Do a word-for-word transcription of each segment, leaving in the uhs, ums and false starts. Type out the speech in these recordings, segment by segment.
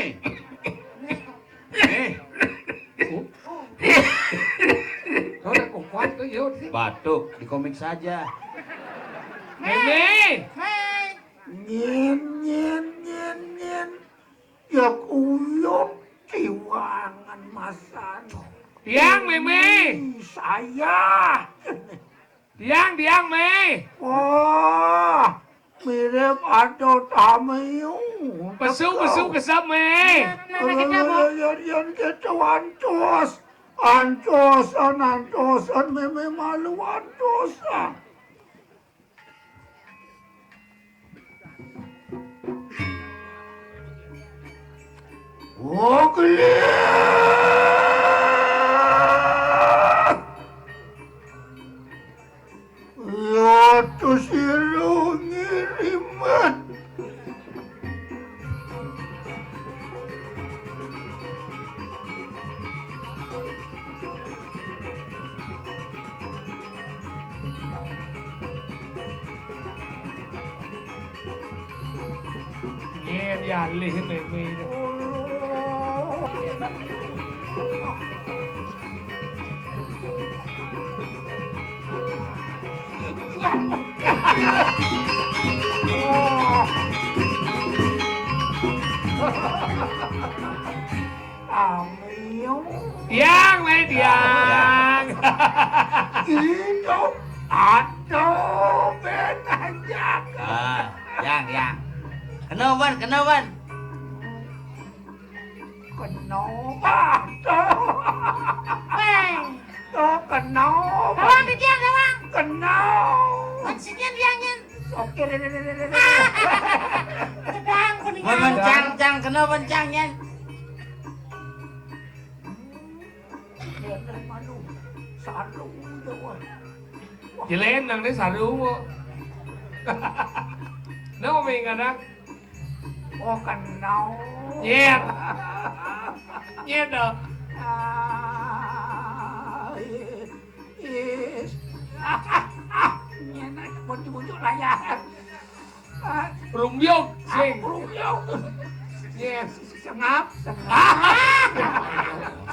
Eh. Ora kuat tuh, yuk. Batuk di komik saja. Mémé. Nyén, nyén, nyén, nyén. Ya kuyup tiwangan masan. Tiang, Mémé. Ih, saya. Tiang, tiang, Mé. Wah, mirip ada tamiu. Pesu, pesu, kesem, Mé. Yén, yén, yén kita antos. Antosan, antosan, Mémé malu antosan. Oh, geliat. Ya, terus iru ngiriman. Nyén ya alih Mémé. Amiu. Tiang, Mé, tiang. Hidup atau benajak. Ah, yang, yang. Kena, Wan, kena, Wan. Kena. Wéh. Oh, kena. Tolong di tiang, tolong. Kena. Kuncinya tiangnya. Oke, deh, deh, deh, deh, deh. Sedang kuning. Wan, Wan, cang, cang, kena, Wan, cang, Yan. Kena malu. Saru, Jawa. Jelén nang ni saru kok. Nang Mémé kadang. Oh, kenal. Nyét. Nyét dah. Ah, is. Ah, ah, ah. Nyét nak bujuk-bujuk layar. Ah. Rumbyung, sing. Rumbyung. Nyét. Sengap, sengap. Ah.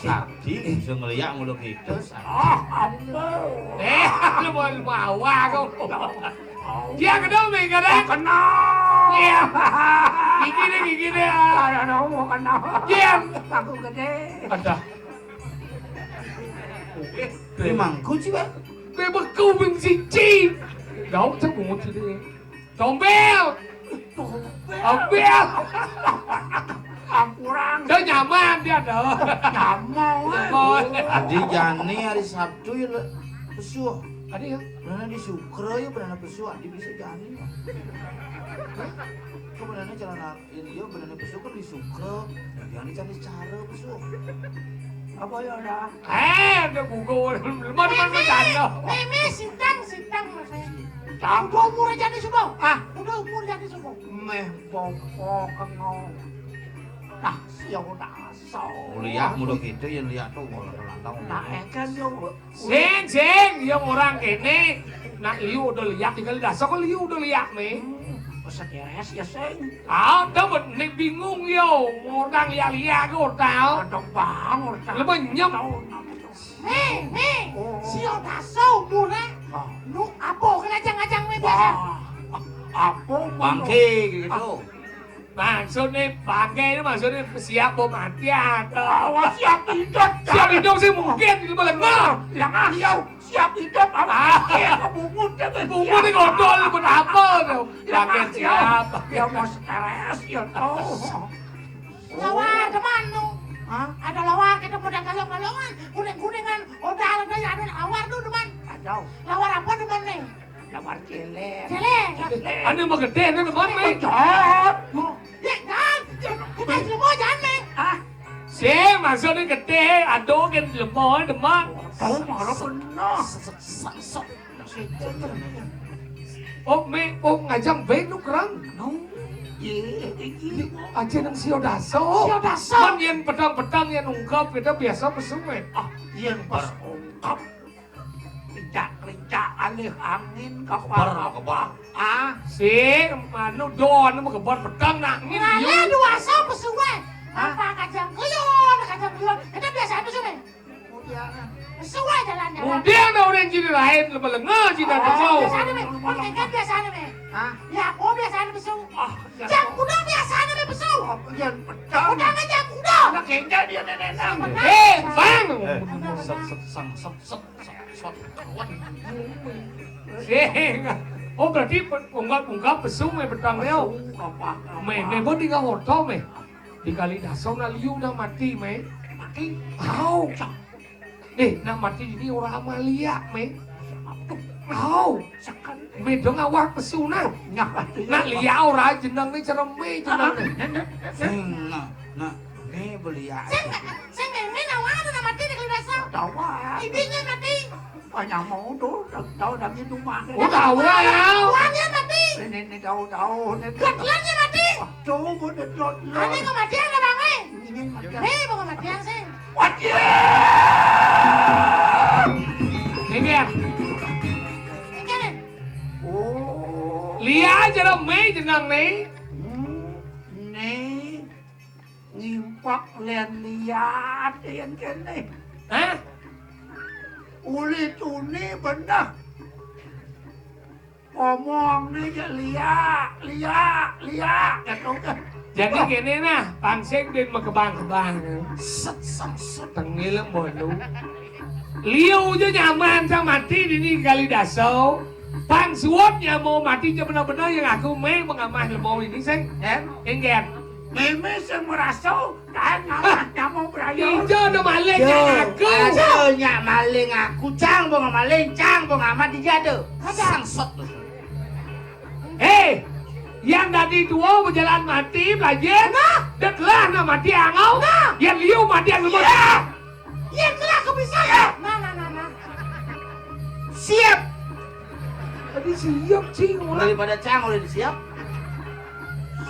Sakti, bisa ngeliat mulu gitu. Oh, ampun. Eh, lu mau, mau apa kau? Dia kena, Mé, kena. Kena. Iya. Gigi deh, gigi deh. Ada, ada, mau kena. Iya. Aku gede. Ada. Ini mangkuk sih, Bang. Bebek kau beng siji. Gak usah bungut sih dia. Tombel. Tombel. Tombel. Ampurang. Dah nyaman dia dah. Nyaman. Nyaman. Adi jani hari Sabtu ya, le-, pesuh. Adi ya? Benar di Sukro ya, benar pesuh. Adi bisa jani. Hah? Kok benar celana ini ya, benar pesuh kan di Sukro. Jani cari cara pesuh. Apa ya dah? Eh, ada gugur. Mana, mana, mana? Mémé, sintang, sintang, Mas. Tang. Udah umur aja nih, subuh. Ah, udah umur aja nih, subuh. Méh, bokok, engau. Nah, sia udah asal. Lihat mulu gitu ya, lihat tuh, kalau ulang tahun. Nah, engkan yo. Sing, sing, yang orang kene. Nak liu udah lihat, tinggal dasar kok liu udah lihat nih. Hmm, pesekeres ya, sing. Ah, dah benih bingung yo. Orang lihat-lihat ke hotel. Ada bang, hotel. Lebih nyem. Tahu nama itu. Hé, hé, oh. Sia dasa umuré. Ah. Nu apa kena ajang-ajang mé biasa? Ah, apa umur? Bangké gitu. Maksudnya bangké itu maksudnya siap mau mati atau? Ah, wah, siap hidup. Siap hidup sih mungkin gitu, balik. Nah, yang ah, ya, siap hidup apa? Ah. Iya, bungut deh, bungut. Bungut ini ngodol, buat apa tuh? Yang bangké ah, siap. Ya mau stres ya tuh. Lawar teman nu. Hah? Ada lawar kita pada galong-galongan, kuning-kuningan, udah ada, ada lawar tuh teman. Ada. Lawar apa teman nih? Lawar cilik. Cilik. Cilik. Anu mah gedé anu teman nih. Jahat. Ya jangan. Kita semua jangan nih. Ah. Si maksudnya gedé, aduh kan lemah teman. Tahu marah benar. Oh, mé, oh, ngajang baé nu kerang. No. Iya, iya. Aja nang sio daso. Sio daso. Kan yén pedang-pedang yén ungkep kita biasa pesu, mé. Ah, yén pas ungkep. Lincak-lincak alih angin kebar. Kebar, kebar. Ah. Si, anu don, anu kebar pedang nak angin. Ngalih dua so pesu, mé. Apa kacang klion, kacang klion. Itu biasa itu sih, Mé. Kemudian. Sesuai jalan-jalan. Kemudian orang jadi lain, lebih lenga cina. Oh, biasanya, Mé. Oke, kan biasanya, Mé. Hah? Ya, oh, biasanya pesu. Ah, ya. Jang kuda biasanya, Mé, pesu. Oh, iya, betul. Udah nggak jang kuda. Anak kayaknya dia nenek nang. Benar. Eh, Bang. Eh, sang, sang, sang, sang, sang, sang. Sing. Oh, berarti pe-, ungkap-ungkap pesu, Mé, petang, Mé. Pesu, apa, apa? Mé, Mé, pun tinggal hoto, Mé. Di Kalidaso na liu na mati, Mé. Mati? Au. Cak. Eh, na mati ini orang Amalia, Mé. Au. Mé dong awak pesu na. Nyak, atuh, ya. Na lia orang jeneng né, ceremé jeneng né. Nah, nah, nah, ini belia. Sing, sing Mémé na mati di Kalidaso. Tahu, ah. Ibunya mati. Banyak mau tuh, tahu, tahu dah gitu mah. Oh, tahu lah, ya. Tuannya mati. Ini, ini tahu, tahu, ini. Tuannya mati. Tuh, Bu, ini tuan. Ada kematian ada, Bang, eh? Ini matian. Hei, mau kematian sih. Matian. Ini ya. Ini kan. Oh. Lia aja dong, Mé, jenang, Mé. Hmm, nih. Ngimpak lén liat yén kéné. Hah? Uli tuni beneh. Omong né ja lia, lia, lia, gitu kan. Jadi kéné nah, pang sing din makebang-kebang. Set, set, set. Tengil bolu. Liu ja nyaman sang mati dini Kalidaso. Pang suud nyama mati ja beneh-beneh yang aku Mé mengamah lemau ini sing. Kan? Enggak. Mémé sing merasa Kan ngalah nyamuk berayun. Ijo no maling. Yo, ngaku. Aja nyak maling aku, cang bong maling, cang bong amat dijado. Ada. Sangsot. Hei, yang tadi tua berjalan mati, belajar. Nah. Dek lah, nah mati angau. Nah. Yang liu mati yang lemah. Iya. Iya, telah kepisah. Iya. Nah, nah, nah, nah. Siap. Tadi siap, cing, orang. Daripada cang udah siap.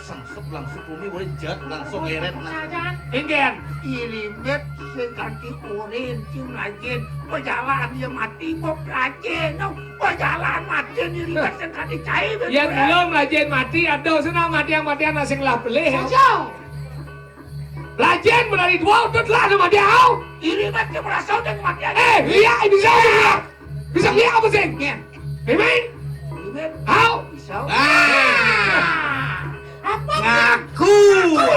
Sangsep langsung bumi boleh jat, langsung ngeret, nah. Enggak. Irimet sing kanti urin, cing lajin. Pejalan dia mati, kok lajin. No, pejalan mati, irimet sing kanti cai, ya, betul. Belum lajin mati, ada sana mati yang mati anak sing lah pelih. Saja. Lajin berani dua, udah telah nama dia, au. Irimet sing merasa udah kematian. Eh, iya, bisa, bisa. Bisa lihat apa sih? Iya. Mimin? Mimin? Hau? Bisa. Ah. Apa? Ngaku.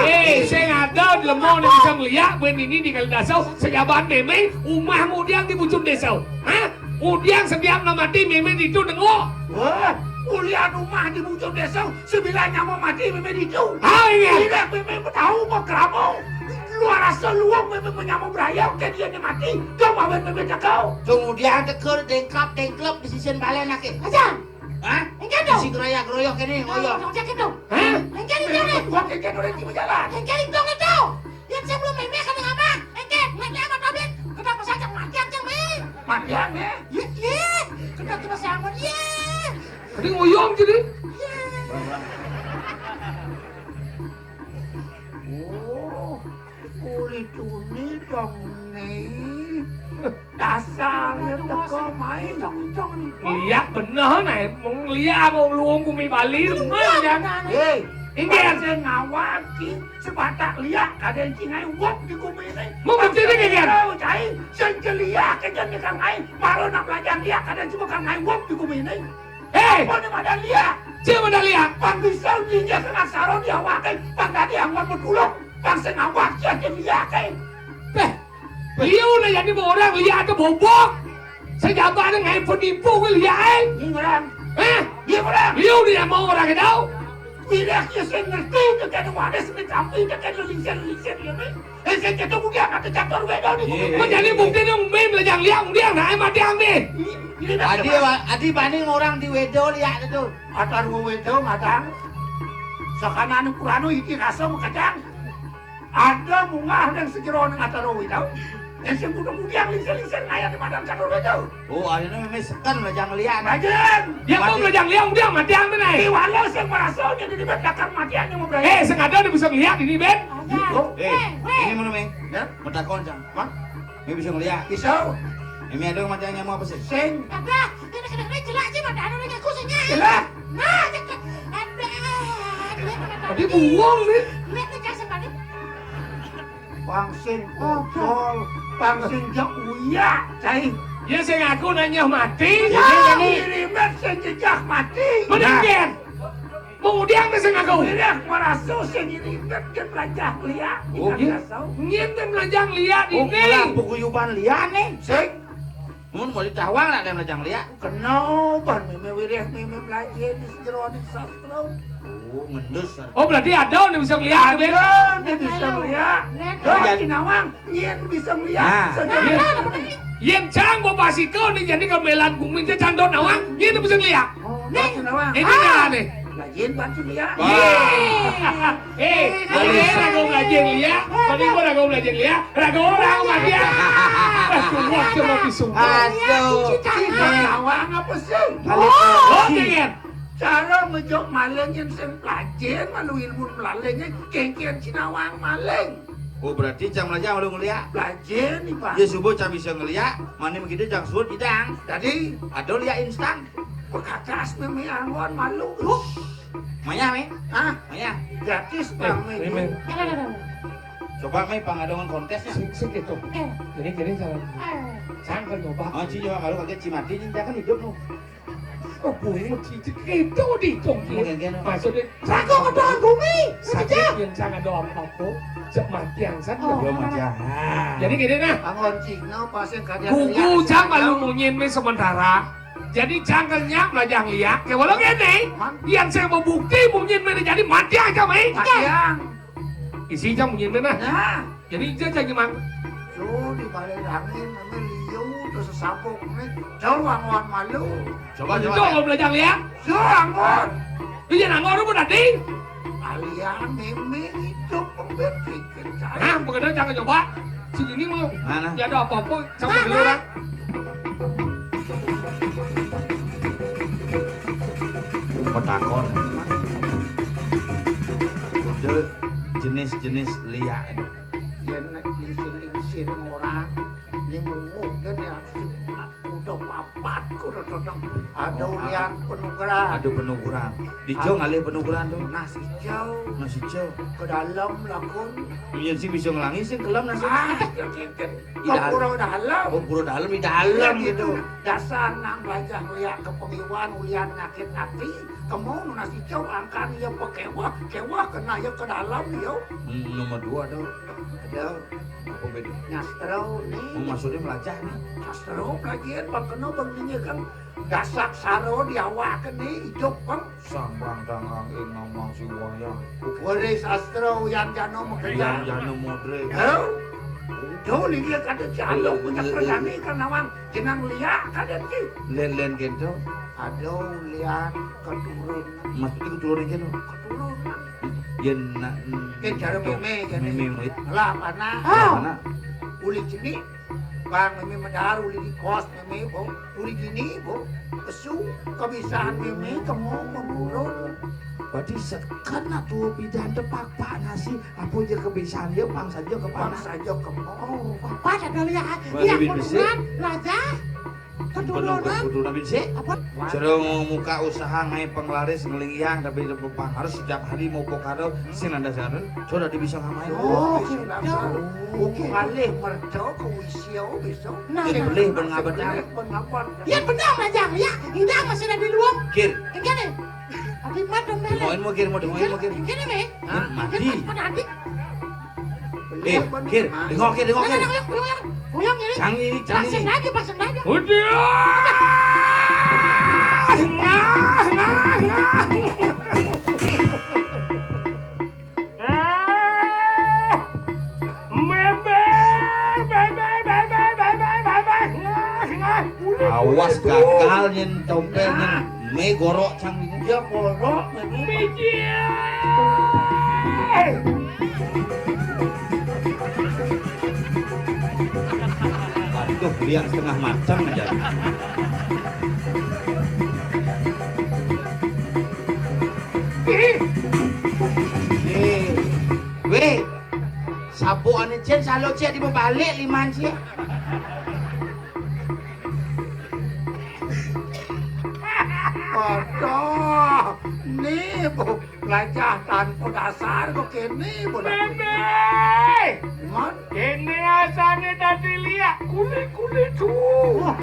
Eh, sing ada lemah ni bisa ngeliat, buin ini di Kalidaso, sejaban Mimin, umah mudiang di Bujung Deso. Hah? Mudiang setiap nak mati, Mimin itu nengok. Wah, ulian umah di Bujung Deso, sebilang nyawa mati, Mimin itu. Ah, iya. Tidak, Mimin tahu mau keramo. Luar rasa luang, Mimin menyamuk berayau, ke dia ni mati. Kau mawen, Mimin cakau. Kemudian teker, dengklap, dengklap, di sisi balen lagi. Aja. Hah? Enggak dong. Isi geroyak-geroyak ini, ngoyok. Enggak gitu. Hah? Enggak gitu, nih. Buat enggak orang tiba jalan. Enggak gitu, gitu. Yang sebelum Mimin kena apa? Enggak, enggak, enggak, enggak, enggak. Kenapa saja mati aja, Mimin? Mati aja. Iya, iya. Kenapa cuma sama dia? Tadi ngoyong jadi. Iya. Oh, kulit uni dong nih. Dasar ya teko main dong, dong. Lihat bener nih, mau lihat mau luung bumi Bali, bener ya. Hei, inggih. Sing ngawaki sebatak liak kadén sing ae wong di bumi ini. Mau bukti ini, Gen? Tahu, cai, sing liak aja nih kang ae, baru nak belajar liak kadén sing kang ae wong di bumi ini. Hei! Apa nih madan liak? Siapa madan liak? Pang bisa ujinya kena saro di awake, pang tadi anggon bedulung, pang sing ngawaki aja liak, eh. Beh, liu na jadi orang liak ada bobok. Sejabane ngai penipu ke liak, eh. Iya, orang. Hah? Iya, orang. Liu dia mau orang ke tau. Pilih ya sing ngerti, ke kena waris, ke kampi, ke kena lincir-lincir, ya, nih. Eh, sing kita bukan ada catur beda nih. Iya. Kok jadi bukti nih, Mim, lejang liak, dia, nah, mati ambil. Ini, ini dah. Adi, wa-, adi banding orang di wedo liak itu. Atar wedo, madang. Sakana anu kurano, iki rasa, makadang. Ada mungah dan sejeroning atar wedo. Yang sing kudu kudiang, lingsir-lingsir, ngayat di madang catur wedo. Oh, ayeuna mémé seken lejang liak. Lajeng. Dia mati. Kok lejang liak, udah mati ambil naik. Di walau sing merasa jadi di bed dakar matian yang mau berani. Eh, sing ada udah bisa ngeliat ini, Ben. Ada. Oh. Eh, eh, weh. Ini mana, Mé? Ya? Mau takon, Cang. Hah? Mé bisa ngeliat? Bisa. Ini ada matian yang mau apa sih? Sing. Ada. Ini kena-kena jelek sih, mata anu lagi aku sih, ya. Jelek. Nah, cek, cek. Ada. Ada. Tadi buang nih. Lihat nih, kasih balik. Pang sing pocol, pang sing jak uyak, cai. Ya sing aku nanya mati. Ya, ini tadi. Irimet sing jejak mati. Mending. Nah. Kemudian sing aku. Wirih marasa sing irimet ké mlajah liak. Oh, iya. Nyén ké mlajah liak. Oh, ini. Malah paguyuban liak nih. Sing. Mun mau ditawang nak ada mlajah liak. Kena ban mémé wirih mémé mlajah di jeroning sastra. Oh, ngendus. Oh, berarti ada yang bisa ngeliat, ada yang bisa ngeliat. Nah, nah, nah. Doa Cinawang, nyén bisa ngeliat. Nah. Saja. Yén cang bawa pasiko nih, jadi kemelan kumin, dia cang doa nawang, nyén bisa ngeliat. Oh, doa Cinawang. Ini dah nih. Nah, nyén bantu liak. Wah. Eh, raga mlajah liak, tadi gua raga mlajah liak, raga orang mati. Aduh, wah, cuma pisung. Aduh. Cinawang apa sih? Oh, dengan. Cara ngejok maling yén sing mlajah, malu ilmu maling, kéngkén Cinawang maling. Oh, berarti cang mlajah malu ngeliak. Mlajah nih, Pak. Ya, subuh cang bisa ngeliak, mani begitu cang suut idang. Jadi? Ada liak instan. Pekatas mémé anggon malu. Huh. Maya, Mé? Hah? Maya. Gratis, Bang, Mé. Coba, Mé, pangadongan kontésnya. Sik, sik itu. Gini, gini, jalan. Cang kan coba. Oh, Ci, coba kalau kaget Ci mati, Ci kan hidup, no. Oh, bumi mesti itu dihitung, Ci. Maksudnya, raga ngedoan bumi. Sakit yang sangat doang apa? Cek mati yang sangat. Oh. Jadi gini, nah. Anggon Cina, pas yang kalian. Buku lihat, cang malu munyin, Mé, sementara. Jadi cang kenyang belajar liak. Ya, walau gini, yang saya mau bukti munyin, Mé, jadi mati aja, Mé. Mati yang. Isi cang munyin, Mé, nah. Nah. Jadi, ija jagi mang. Yo, di balik angin, mémé liu, terus sesabuk, mémé. Jauh anggon malu. Coba, coba. Coba belajar liak. Jauh anggon. Iya, anggon rupa tadi. Kalian mémé hidup pembet pikir saya. Nah, begitu jangan coba. Sini mau. Mana? Ya ada apa-apa, sama dulu orang. Petakon. Udah jenis-jenis liak. Yén nek lingsir-lingsir ora, ning mungkin ya udah papat kudu tetep ada ulian penukeran. Ada penukeran. Dijo ngalih penukeran tuh. Nah, sijo. Nah, sijo. Ke dalam lakon. Iya sih bisa ngelangi sih kelem nasi. Ah, ya, ya, ya. Di dalam. Pura dalam. Oh, pura dalam di dalam gitu. Dasar nang belajar liak kepengiwan ulian nyakit hati. Kemu nunas ijo angkan iya pekewah, kewah kena iya ke dalam iya. Hmm, nomor dua tuh. Ada. Apa beda? Nyastro nih. Oh, maksudnya melajah nih. Nyastro pelajian bakena bengkinya kan dasak saro di awak nih idup kan. Sambang dangang ing ngomong si wayang. Weri sastro yan jano mekejan. Yan jano modre. Heh. Tuh, dia kata jalo punya perjani kan nawang. Jenang liak kadén ki. Lén-lén kénto. Aduh, lian keturun. Maksudnya keturun kénto. Keturun. Yén nak. Kén cara mémé, kén mémé, mémé. Lah, panak. Ah. Panak. Uli jenik. Bang, mémé medar, uli di kos, mémé, bo. Uli gini, bo. Kesu, kebiasaan mémé, kemo, menurun. Berarti seken atuh pidan tepak, Pak, nasi. Apa aja kebiasaan dia, bang saja ke bang saja kemo. Oh, Bapak ada lihat. Iya, keturunan, raja. Keturunan. Keturunan bisa. Apa? Suruh muka usaha ngai penglaris ngelingiang tapi pang harus setiap hari mau pokado sing nanda sing nanda. Sudah di bisa ngamai. Oh, gitu. Buku alih merco ke wisio besok. Nah, sing beli ben ngabetan. Ya benar aja ya. Ini masih ada di luar. Kir. Enggak nih. Tapi mat dong. Mau kir, mau kir, mau kir. Enggak nih. Hah? Mati. Enggak nih. Eh, Kir, dengok, Kir, dengok, Kir. Uyang, uyang, uyang, uyang. Uyang ini. Cang ini, cang ini. Pasang lagi, pasang lagi. Udah. Ngah, ngah, ngah. Ah, meber, meber, meber, meber, meber. Ngah, ngah. Awas gagal nyén tompel nyén. Mé gorok cang ini. Ya gorok, mé. Mijil. Aduh, liang setengah matang aja. Ih. Wéh, sapu ané cén salo cé di balik liman cé. Aduh, nih, Bu. Gajah tanpa dasar kok kéné bola. Mémé! Man? Kéné asané dadi liak, kulit-kulit tuh. Wah.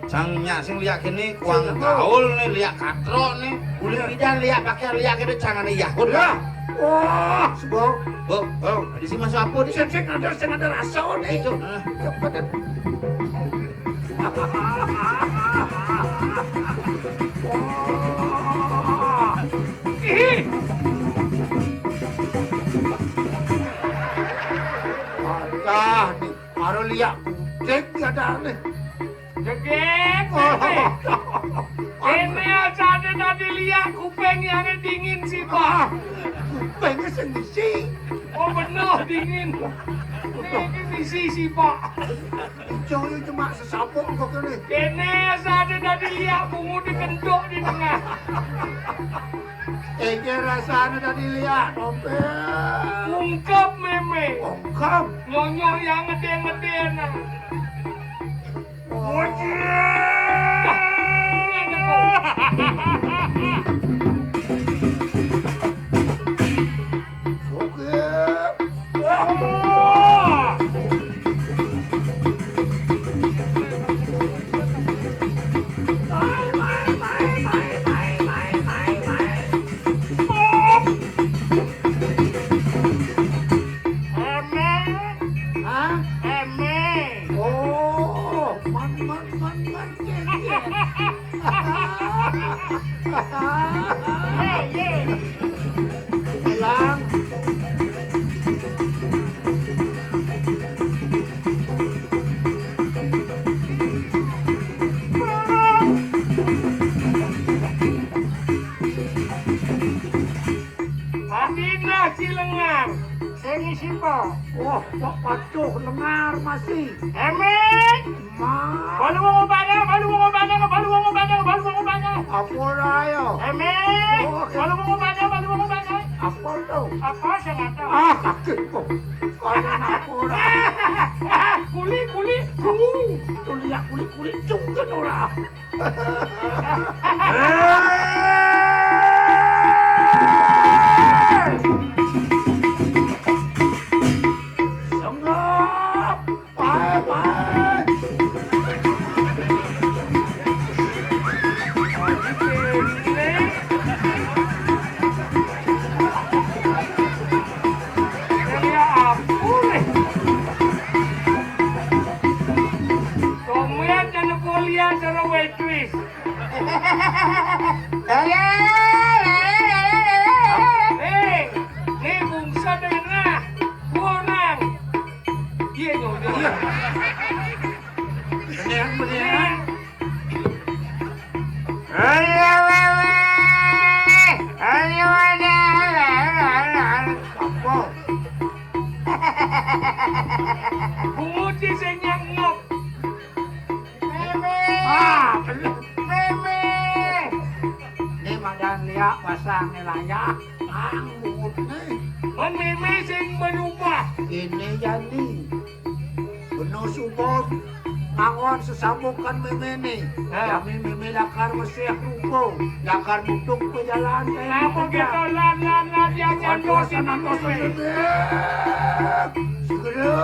Cang nyak sing liak kéné, kuang gaul né, liak katrok né. Uli pidan liak pakai liak kéné, cangané Yahud. Ya. Wah, sebab. Oh, oh, di sini masuk apa, di? Sing, sing ada, sing ada rasa né. Itu. Nah. Cepet. Wah. Ih. Alah, né, baru liak kucing ada né. Jegég, Mémé. Kéné asané dadi liak, kuping yané dingin sih, Pak. Ah, kupingnya sing bisi. Oh, bener dingin. Né, ini bisi sih, Pak. Ijo yo cuma sesapuk kok kéné. Kéné asané dadi liak, bungut dikentuk di tengah. Iki rasané dadi liak, Tompé. Ungkep, Mémé. Ungkep. Nyonyo yang ngedé-ngedé, nah. Hah? Emé. Oh, man, man, man, man, yé, yé. Yé, yé. Bilang. Adinah si Lengar. Sing isi, Pak. Wah, Pak Pacuh Lengar masih. Emé. Ma. Balu wong obahna, balu wong obahna, balu wong obahna, balu wong obahna. Apa ora ya? Emé. Oh, oke. Balu wong obahna, balu wong obahna. Apa to? Apa sing ngaten? Ah, kaget kok. Kaya apa ora? Kuli, kuli, cung. Tuliak kuli, kuli, cung kan ora. Sengap. Pae, pae. Ya ampun, eh. Tumben ana kuliah karo waitress. Eh, ni bungsa tengah. Kurang. Iya, dong, iya. Bener, bener. Ayo, wewe. Ayo, ada. Apa? Bungut sing nyengep. Mémé. Ah, bener. Mémé. Né madan liak pasang layah. Ang bungut né. Kan mémé sing berubah. Ini jadi. Beno suba ngangon sesabukan méméné. Nah. Jami mémé lakar mesih rupa, lakar nutup pejalan. Apa kita lan, lan, lan, yang nyantos ini, mémé? Segera.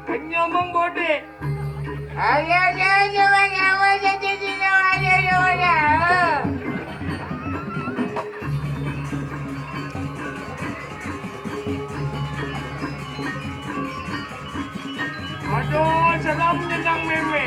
Kenyomong bodé. Ayo, ayo, ayo, ayo, ayo, ayo, ayo, ayo, ayo. Aduh, serem jenang mémé.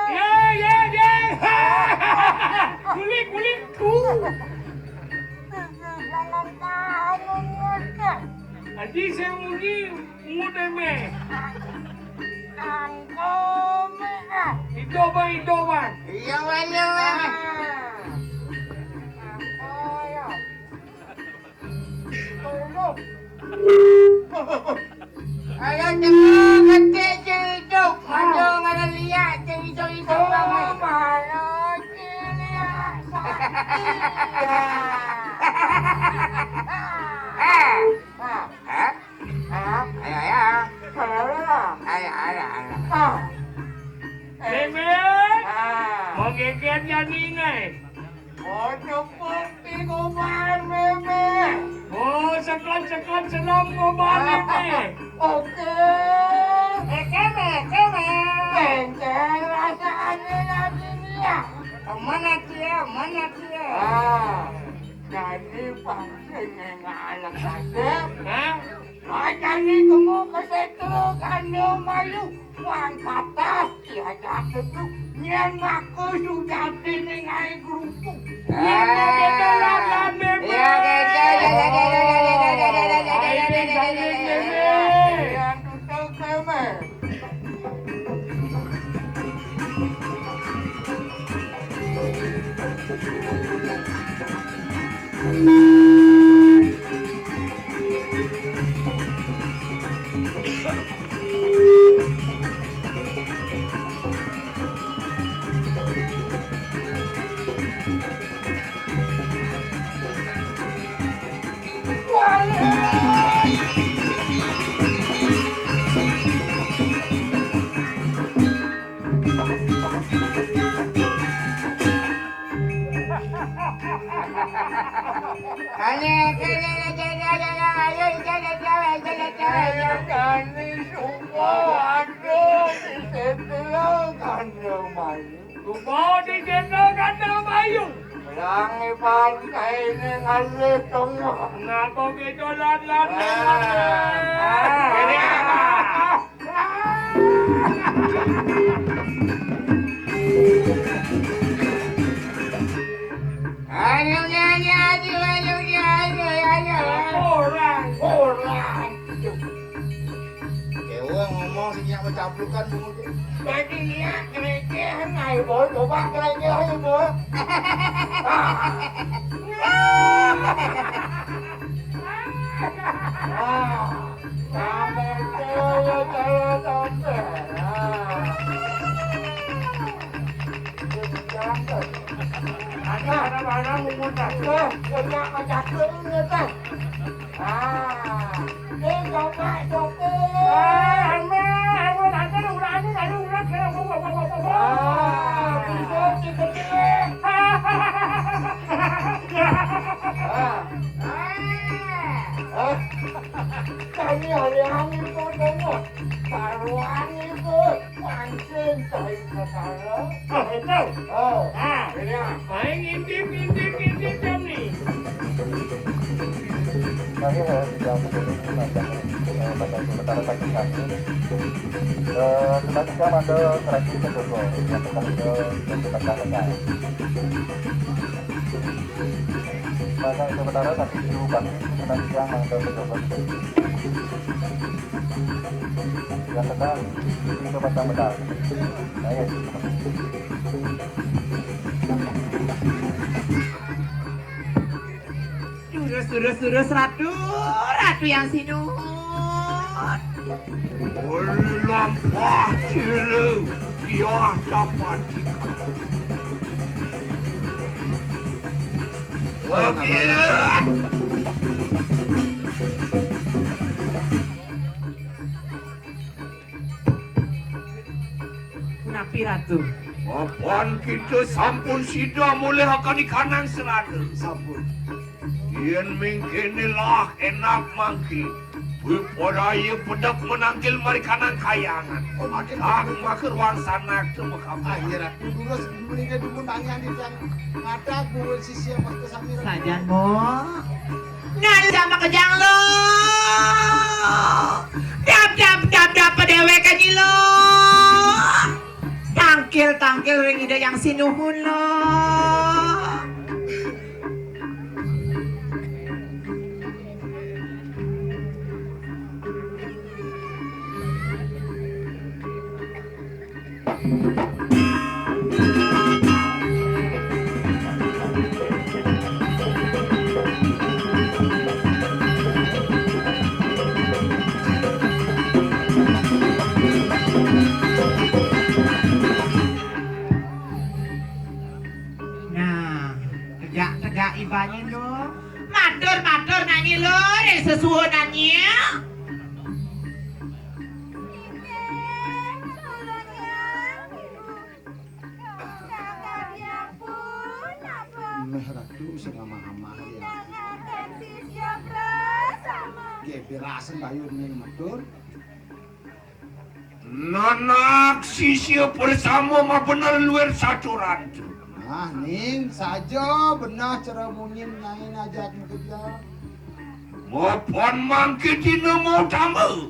Ya, ya, ya. Kulit, kulit. Uh. Aji saya muni, muni me. Ido bang, ido bang. Iya, bang, iya, bang. Ayo, tengok ketik ceng idup. Aduh, ngaran liak ceng idup-idup bang. Oh, mana ceng liak sakit. Eh. Ah. Hah? Hah? Ayo, ayo. Ayo, ayo, ayo. Ah. Meme. Ah. Mau geger jadi ngai. Oh, cukup di kumahan, Meme. Oh, sekon-sekon senam kumahan, Meme. Oke. Oke, Meme, oke, Meme. Bengkel rasanya lagi dia. Mana dia? Mana dia? Ah, jadi pasti nengah anak kasep. Hah? Makanya kamu ke situ, kan, Mayu. Wan patas, diajak itu, nyen ngaku sudah pining ae kerupuk. Nyen mau kita lawan, Meme. Iya, iya, iya, iya. Ayo, jangan, Meme. Yang tutup, Meme. Kami semua ada di sebelah kanan Mayu. Kubawa di sebelah kanan Mayu. Pelangi pantai ini ngalih tengah. Ngapa kita lalat? Ah. Ini apa? Anu nyanyi aja, anu nyanyi aja. Orang, orang. Dewa ngomong sing nyak caplukan bungut. Dadi nyak ngrekehan ae, Bos. Coba ngrekehan ae, Bos. Ah. Ah. Sampai saya, saya sampai. Ah. Ada, ada barang bungut dah. Tuh, punya macam tu, ya, tuh. Ah, ni coba, coba. Ah, aman, aman, ada orang ni, ada orang kena bawa, bawa, bawa. Ah, bisa dikecil. Ah. Ah. Kami hari-hari pun tengok. Baruan ni pun. Pancing cari perkara. Ah, betul. Oh. Ah. Ini ah. Main ngintip, ngintip, ngintip jam ni. Kami, eh, tidak mempunyai macam, eh, macam sementara bagi kami. Eh, tetapi kan ada kerajaan kedua yang tetap ada yang tetap ada. Maka sementara kami suruh bagi tetapi yang ada kedua. Yang kena itu macam benar. Saya. Durus-durus Ratu, Ratu Yang Sinuhun. Uli lampah cila, biah dapat. Oke. Punapi, Ratu? Apan kita sampun sida mulihake ikanang serana. Sampun. Yen mingkene lah enak mangke. Wiporaya pedek menangkil marikanang kayangan. Oh, mangke. Atak maker wangsanak tu makabu. Ah, iya, Ratu. Durus mriki dumun tangiang titiang ngadak buwin sisia mesti sami, Ratu. Sajan, Mo. Nyalu sama kejang lo. Dap, dap, dap, dap, pedewek aja lo. Tangkil, tangkil ring Ida Yang Sinuhun lo. Nah, tegak-tegak ibane lo. Matur-matur nani lo, ring sesuwunane. Inggih, tulung ya, Ibu. Kakang Hyang pun apa? Meh Ratu sing amah-amah ya. Nangaken sisya prasama. Nggih, pirasen bayune matur. Nanak sisya prasama mabener luir saturan tu. Nah, ning saja benah cara munyin nyai najak makejang. Mapan mangke dina mautama.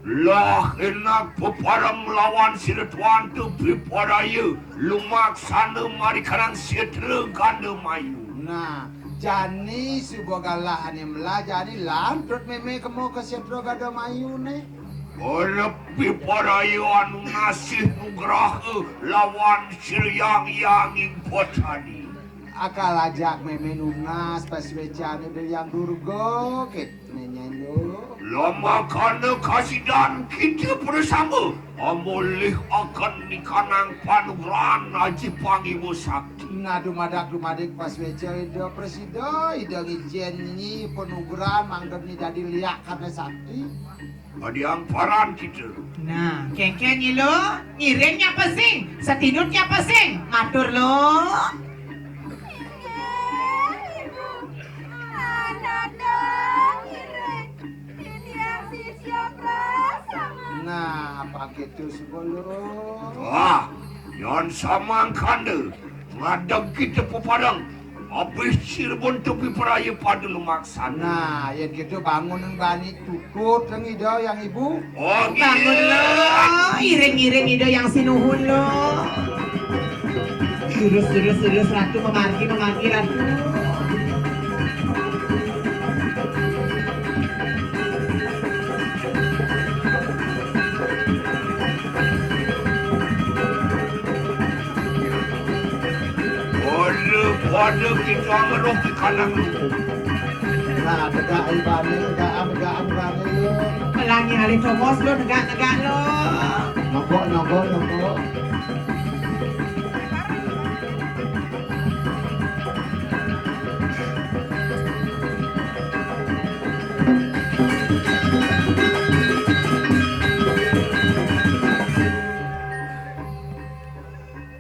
Lah enak pepareng lawan sira tuan tu piparaya lumaksana marikanang setra ganda mayu. Nah, jani suba galahane melah jani lantur meme kemo ke setra ganda mayune. Arep piparaya anu nasih nugraha lawan sira yang yang ing potani. Akal ajak meme nunas paswecane Ida Hyang Durga, ketne nyai lo. Lamakana kasidan kita prasama, amolih akan nikanang panugrahan aji pangiwa sakti. Nah, dumadak dumadik pasweca Ida prasida, Ida ngijen nyi panugrahan mangda nyi dadi liak karena sakti. Adi amparan kita. Nah, kengken nyi lo, ngiring nyapa sing, satinut nyapa sing, matur lo. Inggih, Ibu. Ananda ngiring. Titiang sisya prasama. Nah, apa gitu sebelum? Wah, yan samangkanda, ngadeg kita pepareng. Abih Cirebon tepi peraya pada lumaksana. Nah, yen gitu bangun nang bani tutut nang Ida Hyang Ibu. Oh, bangun lo, iring-iring Ida Hyang Sinuhun lo. Durus, durus, durus, Ratu, memargi, memargi, Ratu. Pada, pada kita ngeroh di kandang lumpur. Nah, tegak ibane, tegakan, tegakan ibane, yo. Pelangi hari comos lo, tegak-tegak lo. Nongkok, nongkok, nongkok.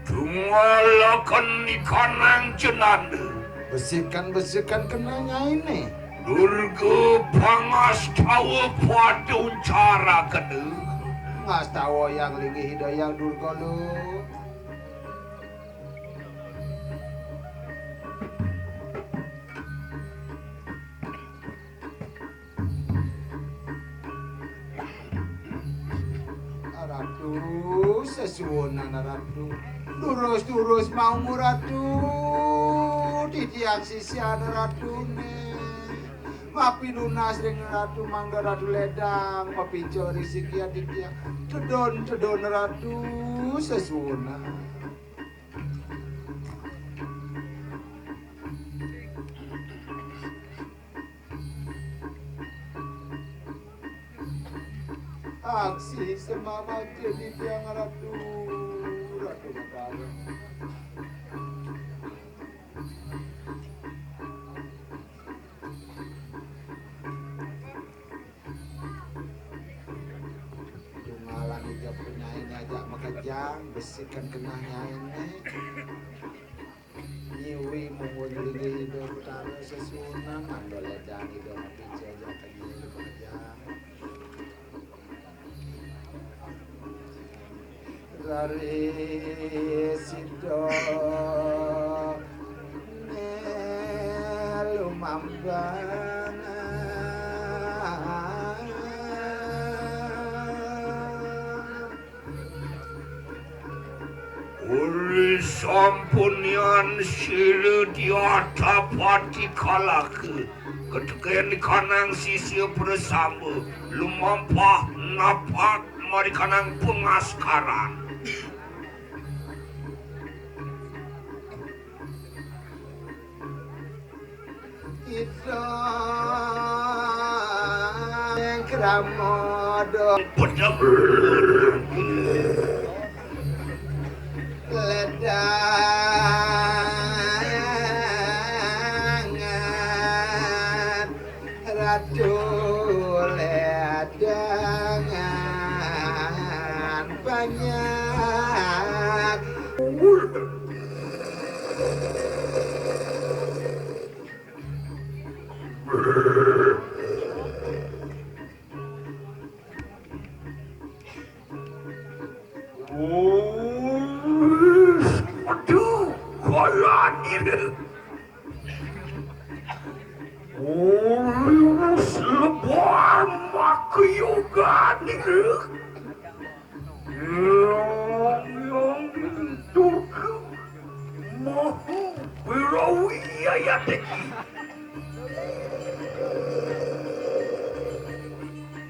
Tumalaken ikanang jenanda. Besikan-besikan kenang nyaine. Durga pangastawa pada uncarakena. Ngastawa yang linggih Ida Hyang Durga lo. Ratu, sesuwunan Ratu. Durus-durus maungu Ratu. Titiang sisian Ratune. Mapinunas ring Ratu mangda Ratu ledang, mapinca risikian titiang. Tedon-tedon Ratu, sesuwunan. Aksi semawa jadi tiang ratu, ratu negara. Tungalan ija penyain aja makejang, besikan kenah nyain né. Nyiwi mungguh linggih Ida Betara sesuunan, mandol edan Ida napi jajakan Ida makejang. Rari sida né lumambangan. Uli sampunian sira diatapati kalaka, ketekin kanang sisia prasamba, lumampah napak marikanang pangaskaran. Ida ing krama dong pedem ledangan, ratu ledangan banyak. Aduh, kala nira. Ulus lebar makayoga nira. Yang, yang, Durga Maha Wirawi ayat iki.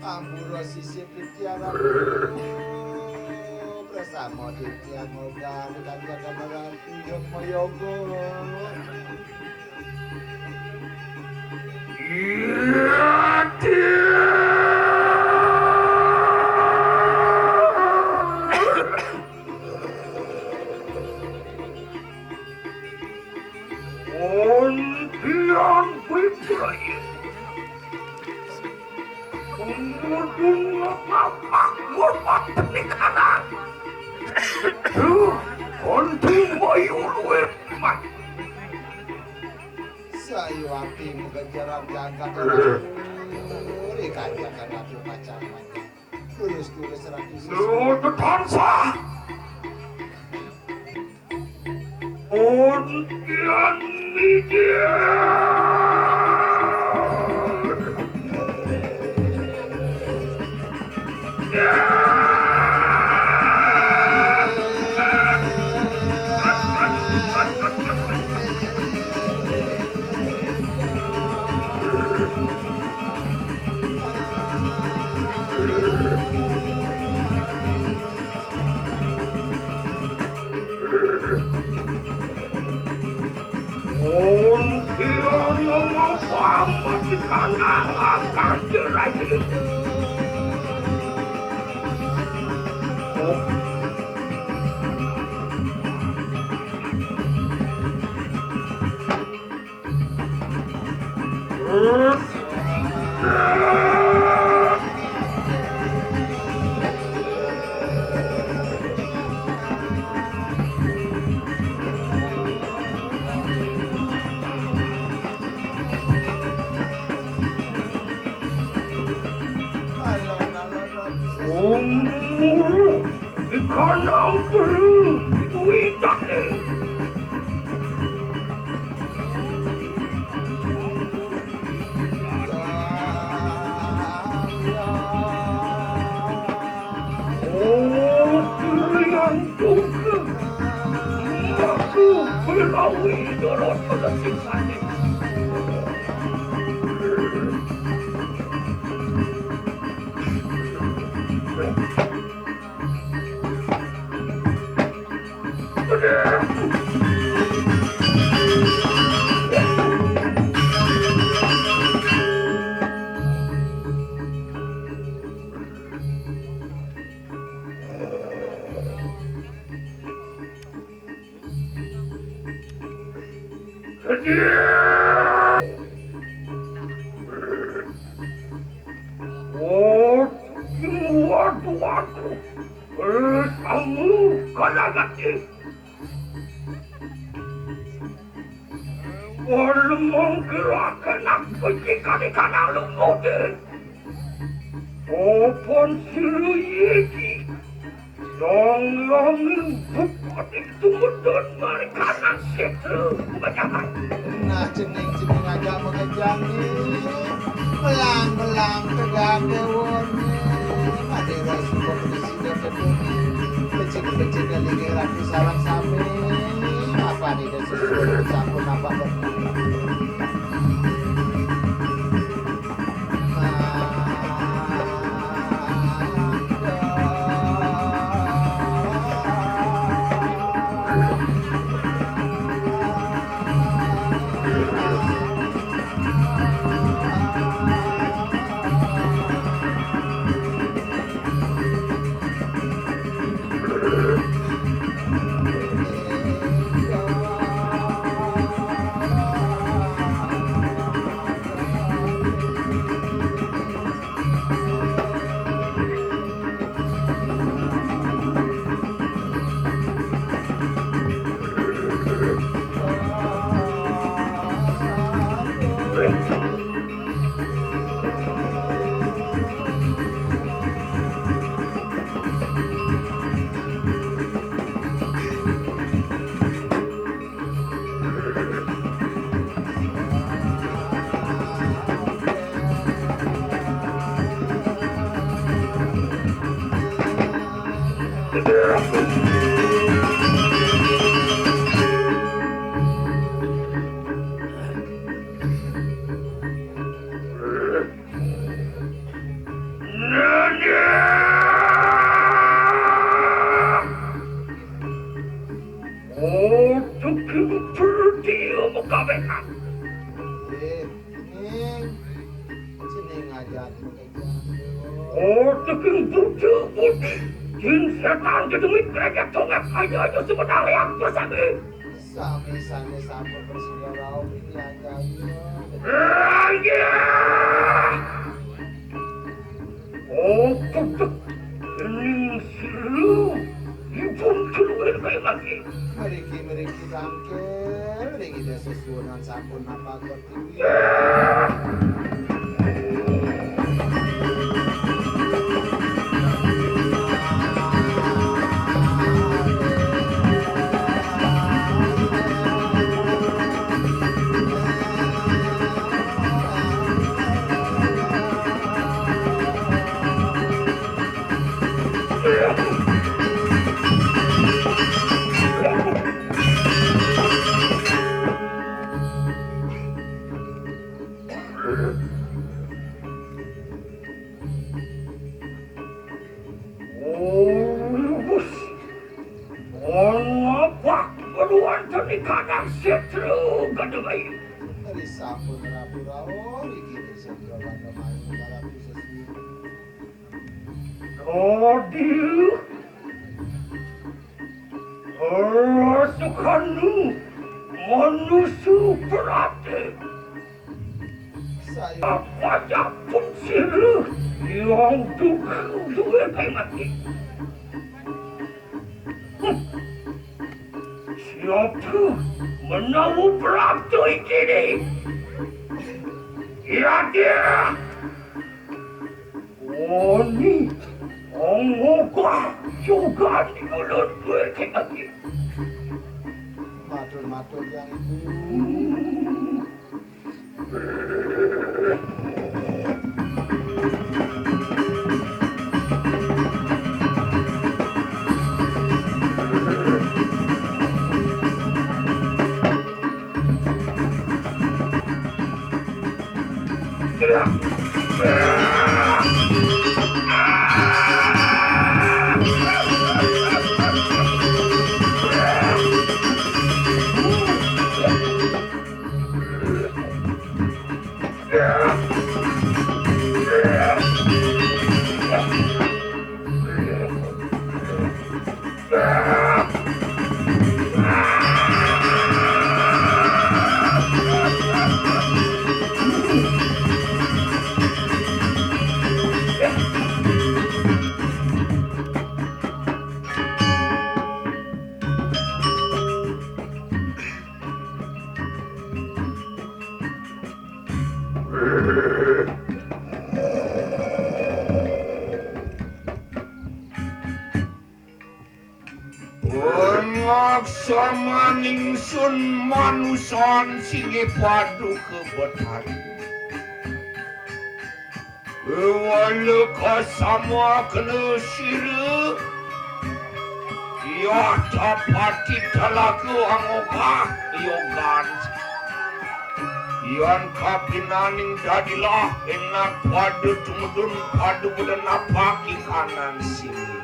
Ampura sisip titiang Ratu, prasama titiang ngobang kanjeng Ratu Jatmayaga. Iya, Untian Wicaya. Umudun ngapak ngurmat penikanan. Duh, unti mayu luwih mat. Sayuwakti magejaran jagat ora. Ri kanjakan Ratu Pacarman. Terus-terus Ratu Siswa. Lutut tansah. Untian Widya. Umur ikanang perlu kuitane. Oh, Suryanto, aku berlawi dorot pada sisane. Oh, waduh, waduh. Eh, kamu kalah gati. Walemong gerakan aku jika di kanan lumut. Opon silu yeki. Dong longin bupati tumedon marikana setu bajakan. Nah, cening-cening aja mengejang nih. Belang-belang tegak dewon. Ada rasu kompetisi dan betul. Kecil-kecil dari rapi salam sami. Apa nih, dah sesuatu campur apa? Oh, tuh, perlu dia mengkawinkan. Eh, ini sini ngajak. Oh, teking budi, budi. Jin setan kedemit kereket tongek aja aja sebenarnya bersama. Sami-sami sampun bersedia rauh ini aja. Iya. Oh, kedek. Ini seru. Dipun keluar kayak lagi. Meriki-meriki tangkil, meriki desa suwunan sampun napa Oh, Gus. Oh, apa keperluan tadi kadang setru gede bayi? Dari sampun rabu rawon, iki desa Jawa Tengah, para khusus. Aduh. Rasukanmu manusia berarti. Saya apa pun sirah yang duka duwe kayak mati. Hmm. Siapa menawa berarti kini? Iya dia. Oni, ongokah juga di mulut gue lagi. Matur-matur yang itu. Samaning sun manusan singgih Paduka Betari. Wala kasama kena sira, yata pati talaga angogah yogan. Yan kapinaning dadilah enak pada tumudun pada bulan napaki kanan sini.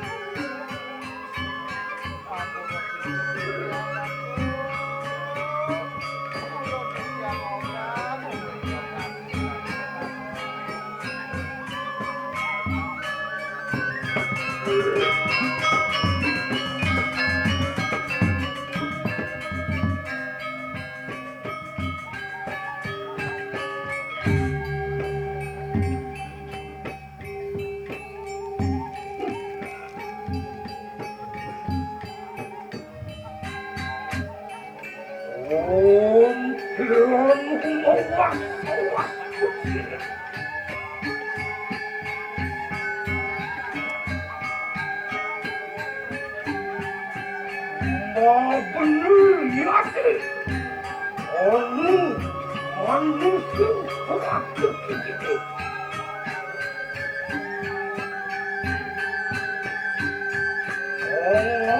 Om Tirang Mawas Mawas Kusir. Ma bener niate. Anu manusia kuat kekikit.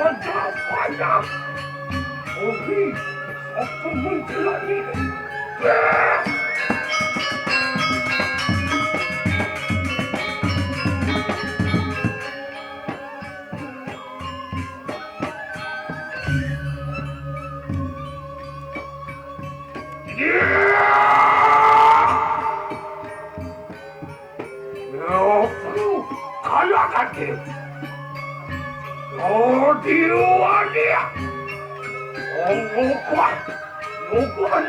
Aja payah. Ori, aku menjelani. Aku kalahkan dia. Oh, dia. Oh, kuat. Oh, kuat.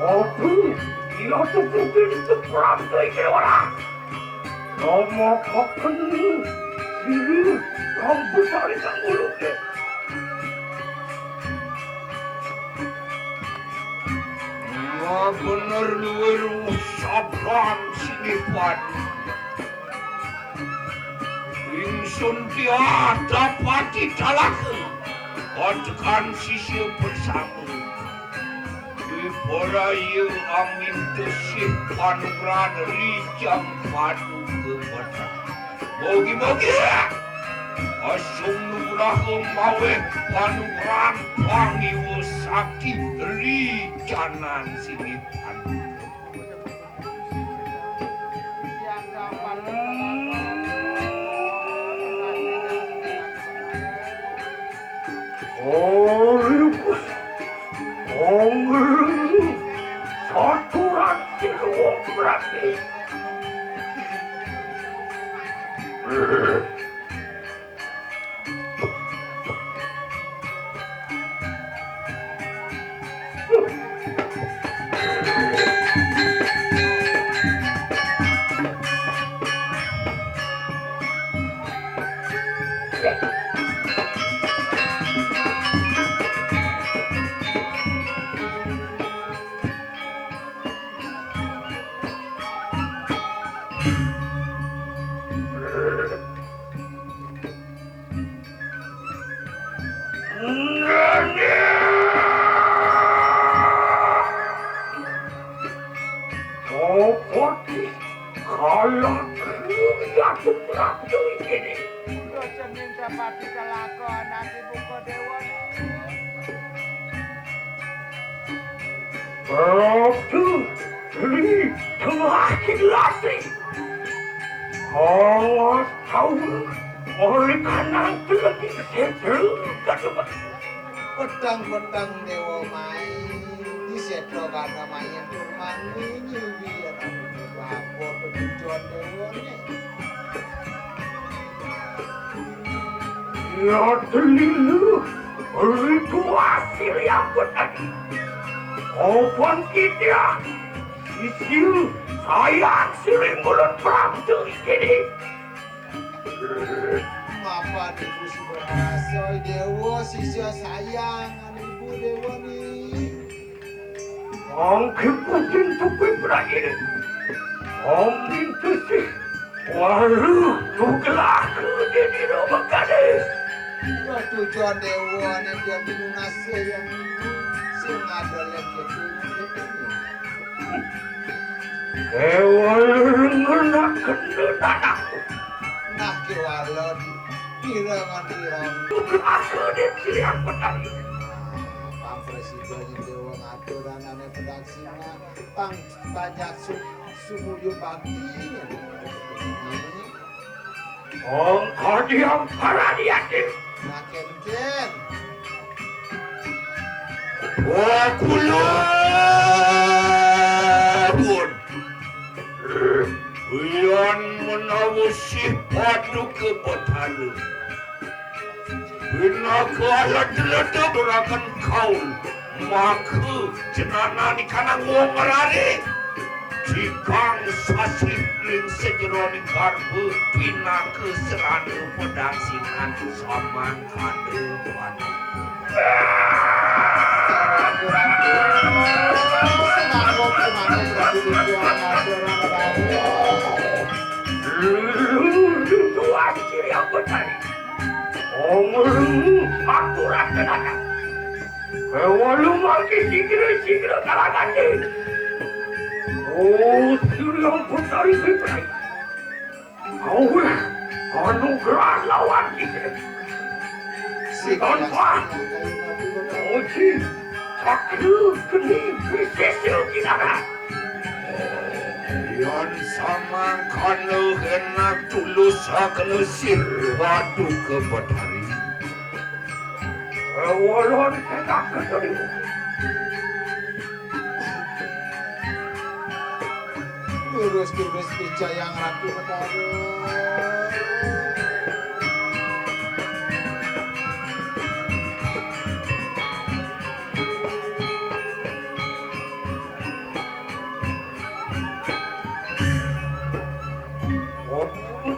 Aku, dia tu putih tu perang tu orang. Nama pakan ni? Sini, kau besar ikan mulut ni. Ma bener luwe ruh sabran sini padu. Ingsun tiada pati talaga. Kontekan sisia bersama. Diperaya amin tesih panugrahan rijang padu kepada. Mogi-mogi asung nugraha maweh panugrahan pangiwa sakti rijanan sini padu. Olimpus, Ongring, Saturan Siluwung Berarti. Sopoti kalah kriya tumrap duwikene. Udah cening dapati celaka anak ibu kodewa. Prabu Tri Tengah Kilatri. Awas tahu oleh kanang telegi setel kadebat. Petang-petang dewa mai di setra kana main turmani nyuwi apa tujuan dewa ni. Ya delilu ritual siriampun tadi. Opan kita isil sayang siring bulan perang tu ini. Mapan ibu si berasa dewa sisa sayang anu ibu dewa ni. Angke putin tupi prajurit. Om bintusi. Waru nugelah ke di dino mekade. Wah, tujuan dewa ane dia pinunase yang sing ada lagi. Dewa lengen kena tanahku. Nah, kewala di pira nganti rong. Aku di siang petani. Pang presiden dewa ngatur anane pedaksina. Pang banyak su-, sumulyo bakti. Ong kadiang paradiatin. Makin kin. Wa kula pun. Yan menawa sih paduka betara. Pinaka alat leda turaken kaul, maka jenengan ikanang wong rare. Jikang sasih ring sajeroning garba pinaka serana pedaksinan samangkana panika. Tuan Sri Ampetari. Omong aku rasa datang. Kewala mangke sigra-sigra kalahake. Oh, Sri Ampetari Siprai. Kawih anugerah lawan kita. Tanpa uji, sakti geni, wisésa kinara. Yan samangkana enak tulus sakena sir wadu ke Betari. Ewolon enak ketemu. Terus-terus picayang Ratu Betara.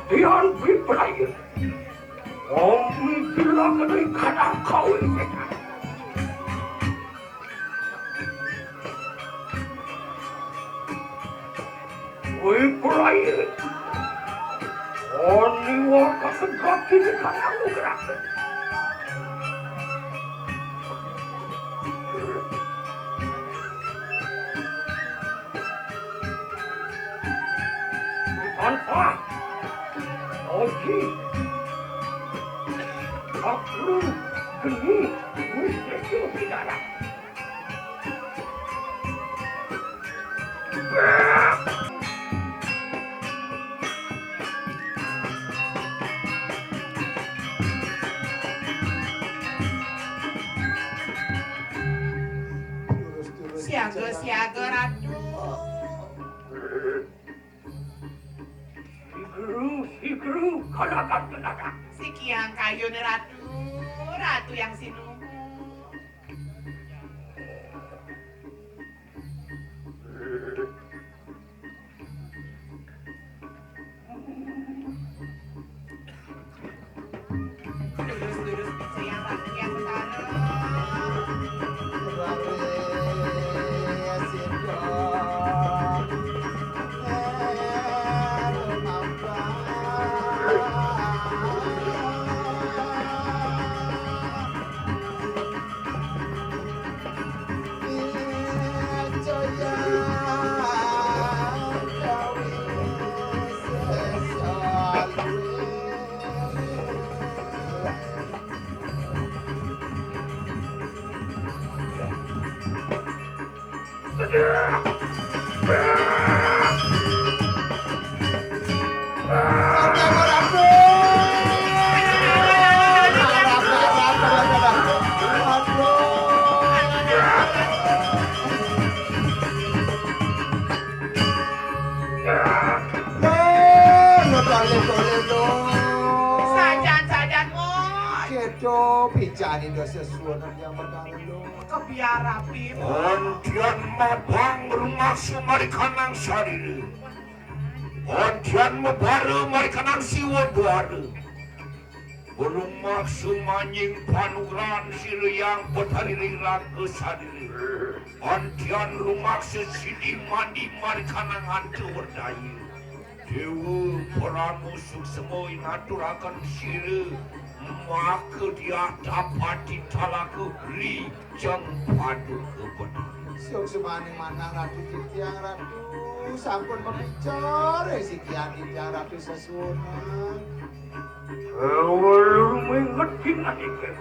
Tiang Biprair. Om bilang kadang kau ini. Wih, pelayan. Oni waka segati di kalangan gerak. Tanpa. Oji. Aku geni. Wih, itu tidak. Siaga, siaga, Ratu. Sigru, sigru, kalakan tenaga. Sikian kayune Ratu, Ratu yang sinuhun. Sajan-sajan, Moy. Keto picani dosa suwun yang pertama lo. Kebiar rapi. Antian mabang rumaksa marikanang sarira. Antian mabara marikanang siwa dwara. Rumaksa manjing panugrahan sira yang petari ring raga sadiri. Antian rumaksa sidi mandi marikanang anta werdaya. Dewa Parama Suksma inaturaken sira Maka dia dapat ditalaku ri jeng paduka bener. Suksmaning manah Ratu titiang, Ratu, sampun mabicara siki adi titiang, Ratu, sesuunan. Ewa luminget kinanike.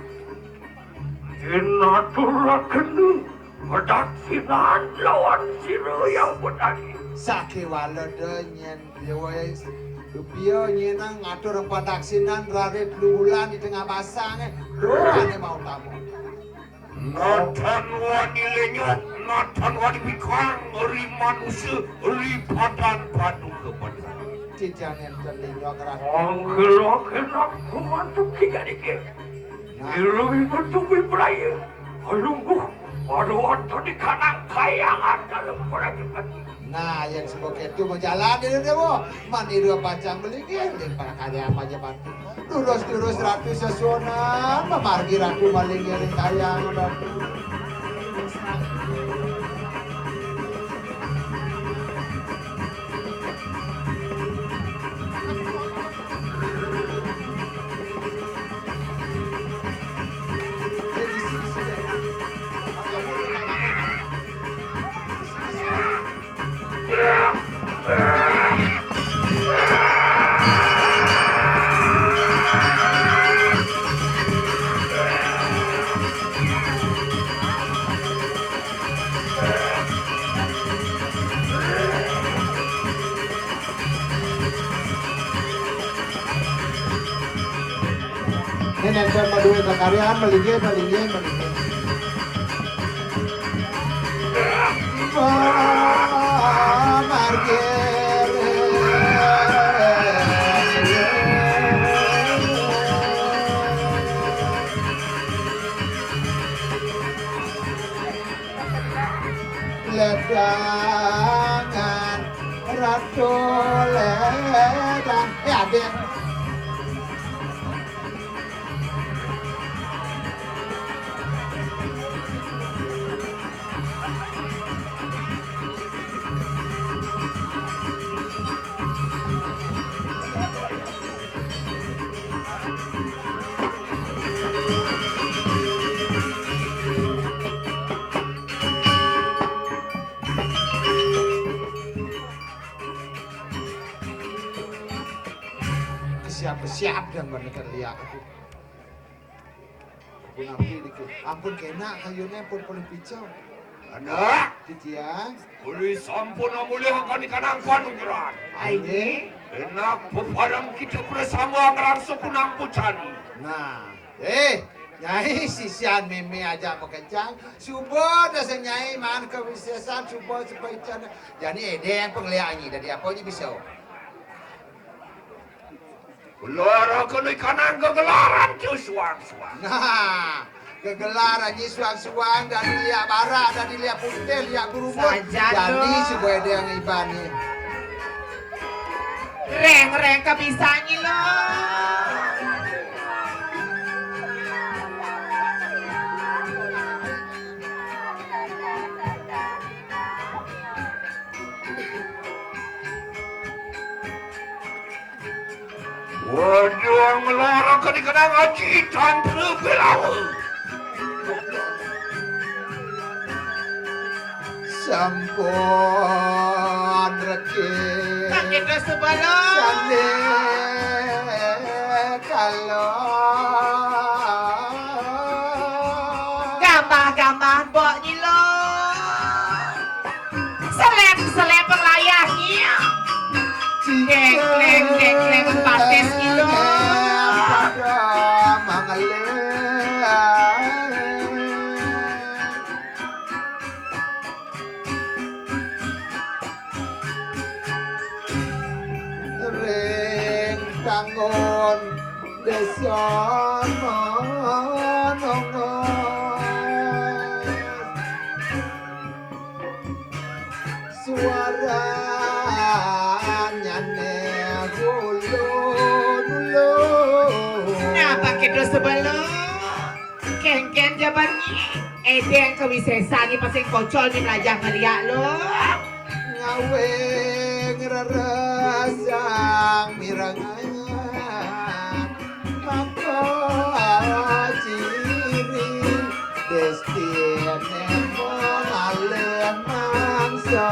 Inaturaken padaksinan lawan sira yang betari. Sakéwala da nyén déwa, Rupia nyenang ngatur padaksinan rarit lubulan di tengah basangé. Doané mau tamu. Natan wani lenyok, natan wani wikang, ri manusa, ri padan paduka bener. Titiang nénten lenyok, Ratu. Mangkela kenak kumantuk tiga dikit. Nah. Ilu ibu tuwi praya. Alungguh, pada wonten di kanang kayangan dalem prajurit. Nah, yén sing kéto majalan dene déwa, maniru pacang malinggih ring pakaryan Majapahit. Durus-durus Ratu sesuunan, mamargi Ratu malinggih ring kayangan Ratu. Ini nénten madué pakaryan, malinggih, malinggih, malinggih. Pamargi. Ledangan Ratu Ledang. Eh, adik. Siap-siap dan menekan liak aku. Ampun, ampun, niki. Ampun, kénak kayuné pun paling picau. Anak. Titiang. Uli sampun mulih angkani kanang panugrahan. Aini. Enak pepadang kita bersama ngerangsu kunang pucani. Nah, eh, Nyai sisian mémé aja makencang. Suba dasa Nyai maan kawisésan, suba sepaican. Jani édéng pangliak nyi, dadi apa nyi bisa? Gelar kena ikanang gegelaran tu suang-suang. Nah, gegelaran nyi suang-suang, dadi liak barak, dadi liak putih, liak berumut. Sajan dadi lo. Suba ada yang iban ni. Reng-reng ka bisa nyi lo. Waduh, ngelara kadi kenang aji tanpa belawa. Sampun reki. Sakit sebelum. Sandé kalo. Gambar-gambar mbok nyilo. Selep-selep layahnya. Gekleng-gekleng batis gitu. Ring tanggon desa Manongo. Suaranyane dulu-dulu. Nah, pakai terus sebelum. Kengken jaban nyi. Edeng kawisesan nyi pasing pocol nyi melajah ngeliak lo. Ngawe ngrerasang mirengan. Maka Destine malih mangsa.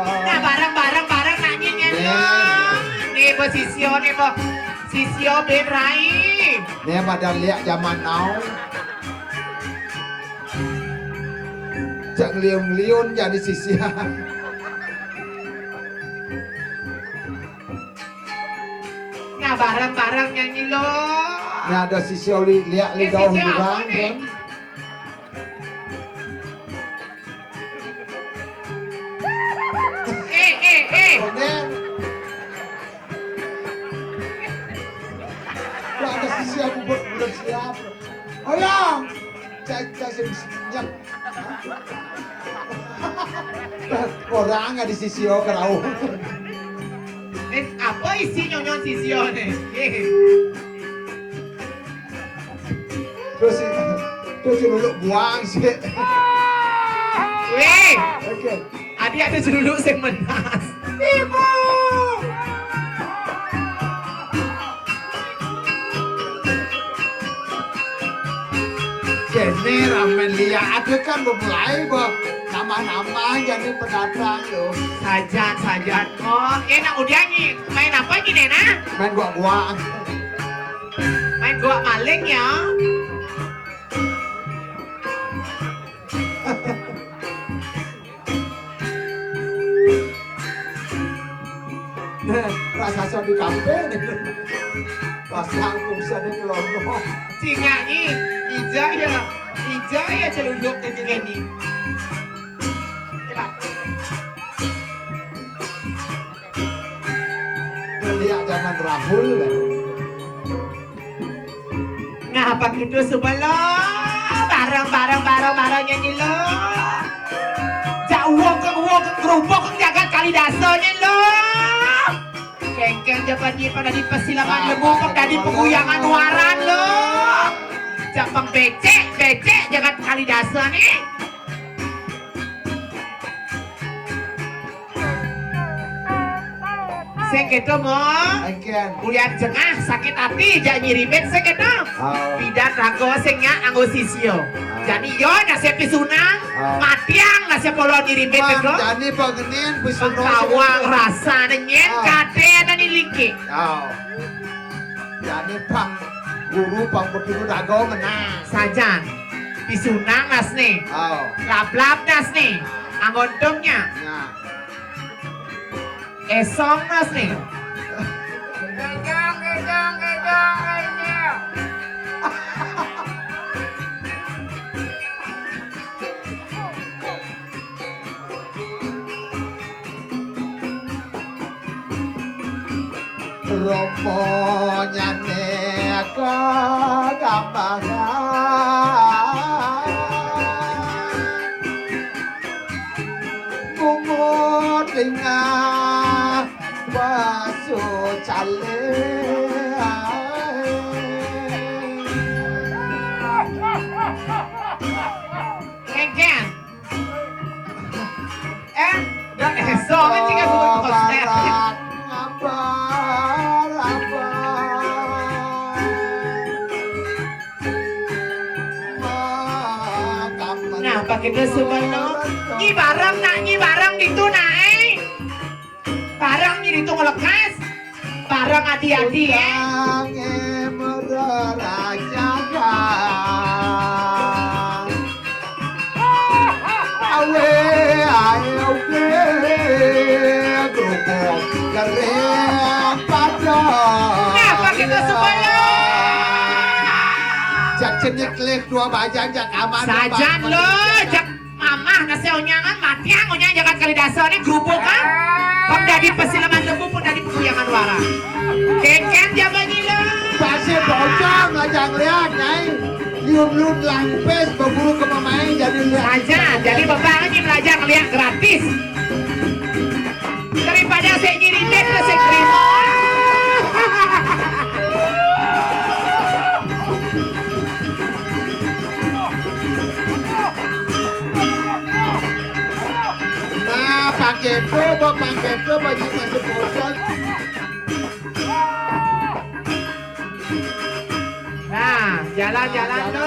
Nah, bareng-bareng, bareng nak nyanyi, nggih. Nggih, Bu Sisya, nggih, Bu. Sisya ben rai. Nggih, pada liak zaman now. Cak ngeliun-ngeliun jadi sisya. Nah, bareng-bareng nyanyi lo. Nah, ada sisya li-, liak li. Eh, dauh sisya apa ni? Kan? Eh, eh, eh. Oke. Lah, ada sisya aku buat bulan siap. Oh ya, cek, cek, sing senyap. Orang ada sisya kerau. Eh, apa isi nyonyon sisya ni? Eh. Terus, terus dulu buang sih. Weh, oke. Adi ada dulu sing menas. Ibu. Kene ramen liya ada kan memulai, Bob. Nambah-nambah jadi pendatang lo. Sajan, sajan. Oh, enak udah nyi. Main apa nyi, Nena? Main gua-gua. Main gua maling ya. Rasa so di kampung. Pas aku bisa ada nyelono. Singa ni, ija ya, ija ya celuduk ke sini. Lihat zaman Rahul kan. Ngapa gitu sebelum bareng, bareng, bareng, bareng nyanyi lo. Jak uwok, uwok, kerupuk jagat Kalidasa nyanyi lo. Kengkeng japan nyi pada di persilaman lebu, pang dadi peguyangan waran lo. Jak pang becek, becek jagat Kalidasa ni. Sing keto mo. Engken. Ulian jengah sakit ati jak nyiribit sing keto. Oh. Pidan raga sing nyak anggo sisya. Oh. Jani yo nasib pisunang, oh, matiang nasib polo nyiribit. Man, keto. Jani pangenin pisunang. Tawang sing keto. Rasane nyen. Oh. Kate ada ni lingkik. Oh. Jani pang guru pang petulu dago menang. Sajan. Pisunang nasne. Oh. Lablab nasne. Anggontumnya. Nah. Esong nasne. Gedang, gedang, gedang, gedang. Romonyane kagambaran bungut lingah pasu cale. Kengkeng. Eh, dah esok kan tinggal buat konser. Nah, pakai dress semua no. Nyi bareng nak, nyi bareng gitu nak, eh. Bareng nyi ditu ngelekas. Bareng adi-adi, eh. Undange mererajagan. Awe, ae, oke. Kerupuk kering padang. Nah, pakai dress semua no. Jak cenik lek dua bajang, jak aman. Sajan lo, jak Mamah nasi onyangan, matiang onyang jagat Kalidasa ni grubukan. Pang dadi pesilaman lembu, pang dadi peguyangan wara. Kengken jaman ila. Pasir bocang aja ngeliat, Nyai. Liun-liun lampes, berburu ke mamae, jadi lihat. Aja, jadi bapak ni belajar ngeliat gratis. Daripada sik nyirindit ke sik terima. Nah, pakai tu, buat pakai tu, baju masuk kosan. Nah, jalan-jalan tu.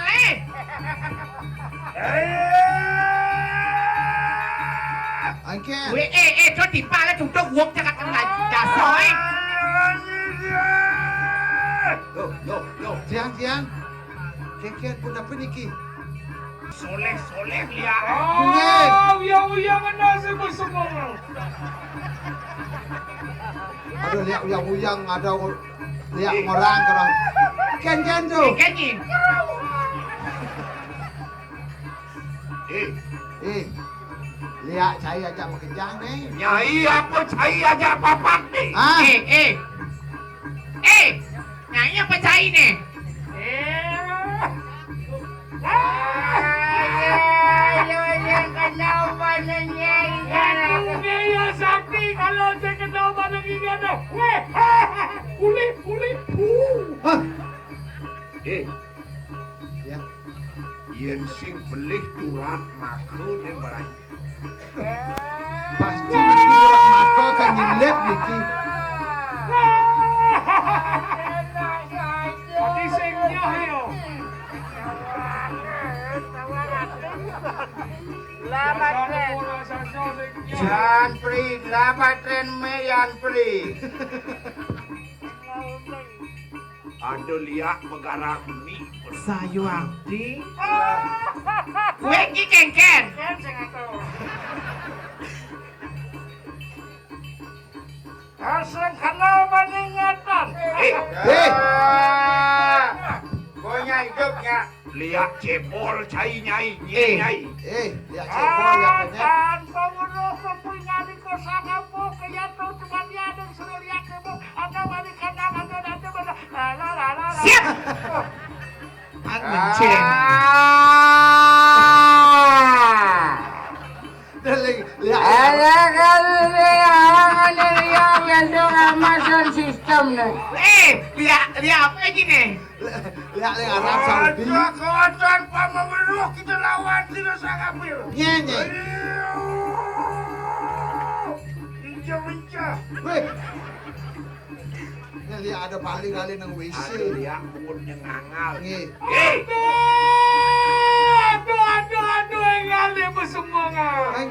malih. Angken. Wéh, eh, eh, coba timpal, cuduk, wong cakap kena dasar, eh. Loh, loh, loh. Jiang, Jiang. Kénkén pun apa niki? Soléh, Soléh, liak. Oh, uyang-uyang ana sing bersembunyi. Aduh, liak uyang-uyang, ada u-, liak orang, orang. Kénkén tu. Kénkén ni. Eh. Eh. Liak cai ajak bekenjang ni. Nyai apa cai ajak papat ni? Ah. Eh, eh. Eh. Nyai apa cai ni? Eh. Ah, ya, ya, ya, kenapa ni, Nyai? Aduh, dia sakti kalau saya kenapa lagi dia dah. Weh, kulit, kulit. Uh. Hah? Eh. Ya. Yén sing belih turat maka ning barang. Pasti niki ora mata kan nyelip niki. Tapi sing nyah ya. Lah, Patren. Yan Pri, lah, Patren me Yan Pri. Ada liak megarang mi. Sayuwakti. Kowe iki Kénkén. Asal kenal paningatan. Eh. Eh. Pokoknya hidupnya. Liak cebol cai nyai, eh, nyai. Eh, liak cebol, liak penyet. Tanpa weruh kumpul nyali kosong apa, kaya tu cuma dia ada suruh liak cebol. Ada balik kandang, ada, ada, ada. Siap. Ang menceng. Ah. Deling, lihat. Ada kali ni, orang ada lihat yang tu Amazon sistem ni. Eh, lihat, lihat apa lagi ni? Lihat, lihat Arab Saudi. Ada kotor, paman weruh kita lawan sila sakapir. Nye, nye. Ayo. Lincah-lincah. Weh. Nek liak ada paling kali nang W C. Aduh, liak pungut nyengangal. Nggih. Eh. Aduh, aduh, aduh, aduh, ngalih besemua ngal. Nang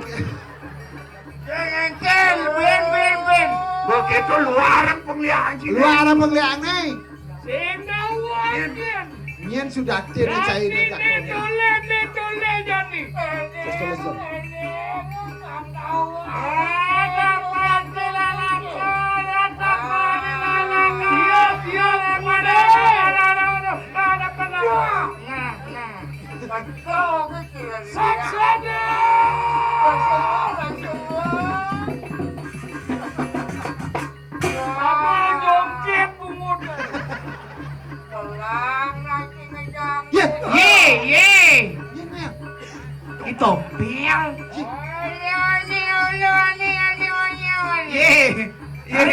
Kénkén, ben, ben, ben. Begitu luar penglihakan sini. Luar penglihakan nih. Sing dawa, Nyén. Nyén. Nyén sudah dir cai. Jani, nek toleh, nek toleh, Jani. Terus, terus, terus. Iya, iya, iya. Nah, nah. Seks ada. Apa jongkit pungut? Ye, ye, ye. Ye, Mel. Itu, Bel. Ye. Ye.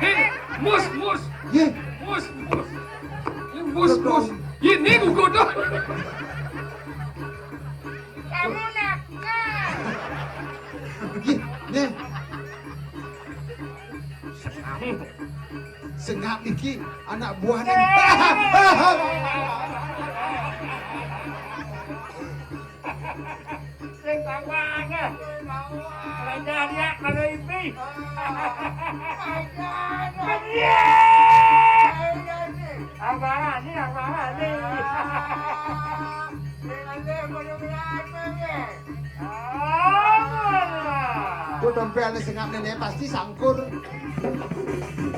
Hei, mus, mus. Ye. Mus, mus. Ini mus, mus. Ini gugur dah. Kamu nakal. Ye, ne. Sengap. Sengap niki anak buah ning. Sing tawang. Rendah dia kalau ipi. Apa ni, apa ni? Ku tempel ni sengap ni, ni pasti sangkur.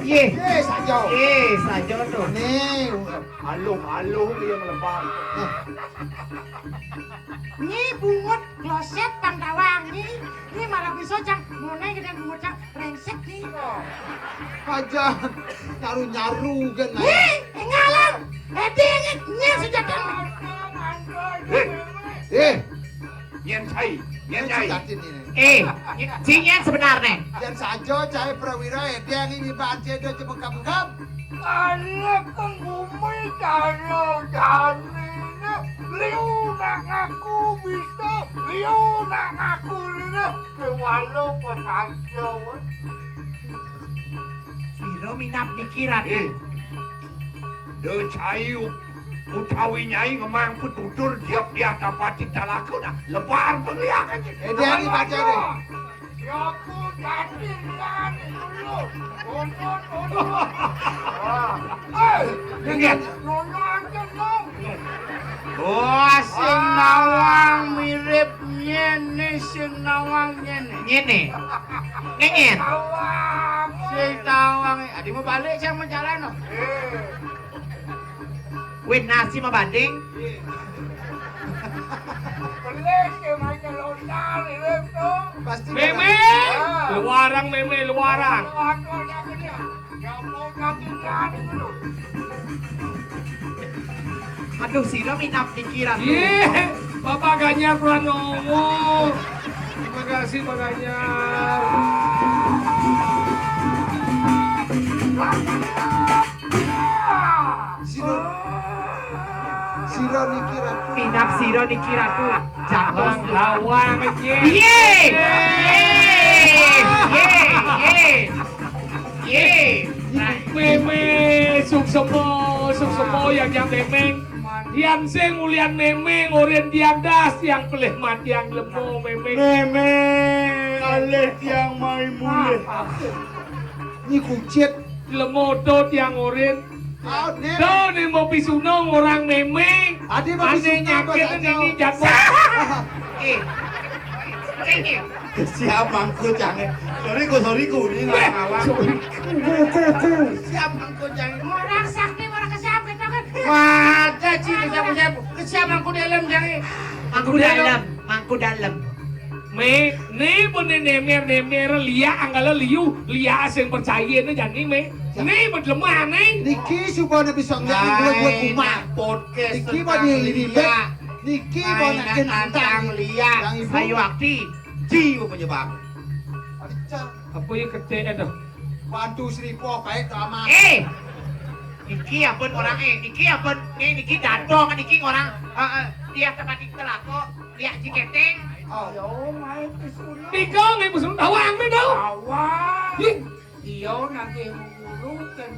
Ye. Ye, saja. Ye, saja tu. Ni. Aluh-aluh dia melebar. Eh. Ni bungut kloset pang tawang ni. Ni malah bisa cang monai gedang bungut cang rengsek ni. Aja nyaru-nyaru kan. Ni, engalan. Edi ni, ni sejatan. Eh. Eh. Nyén cai, nyén cai. Éh, sing nyén sebenarné. Yén saja cai prawira édéng ini bancé do cemekam-kam. Anak kang bumi karo janiné, liu nak ngaku bisa, liu nak ngaku lirih, kéwala pasaja. Sira minab niki, Ratu. Éh, do cai u-, utawi nyai ngemang pitutur diap diah dapat ditalakuna. Lebar penglihakan. Éh, dia ni baca deh. Siapa jadi lihat dulu? Tonton, tonton. Ah. Éh, ingat. Nonton aja, dong. Wah, sing nawang mirip nyéné, sing nawang nyéné. Nyéné. Nyén. Nawang. Sing nawang. Adi mau balik sama jalan, no. Éh. Wit nasi mah banding. Pelit, ya, main lontar, ya, tuh. Pasti mémé, ah. Luarang mémé, luarang. Aku ada apa dia? Ya, mau kaki dia, gitu. Aduh, sira minab pikiran. Yé, Bapak Ganjar Pranowo. Terima kasih, Pak Ganjar. Sira, sira niki, Ratu. Minab sira niki, Ratu. Jatuh. Bang Bawang, yé. Yé. Yé. Yé. Yé. Yé. Mémé, suksema, suksema, yang, yang mémé. Yang sing ulian mémé, ngorin tiang das, yang pelih matiang lemo, mémé. Mémé, alih tiang mai mulih. Ni kucit. Lemo to tiang ngorin. Ah, né. To né mau pisuna orang mémé. Adi mau pisuna nyakit ini jadwal. Éh. Siap mangku jange. Sorry ku, sorry ku, ini ngawang-ngawang. Sorry ku, ku, ku. Siap mangku jange. Orang sakti, orang kesiap, kita kan. Wah, ada sih kesiap, kesiap. Kesiap mangku dalam jange. Mangku dalam, mangku dalam. Mé, né bene némér-némér liak anggala liu, liak sing percaya né jani mé. Né bedlemah né. Niki supaya bisa nggak boleh buat umat. Podcast niki tentang bani ribet. Liak. Niki mau nantang liak. Yang ibu. Ayo akti. Ji penyebab. Apa yang kecil itu? Bantu seribu baik amat. Éh. Niki ampun orang éh, niki ampun né niki dadong niki orang éh, éh, dia tempat di telako. Liak ji keting. Oh. Yo, mai pesun. Tiga ngai pesun tawang né dong. Tawang. Ih, iya nagih guru kan.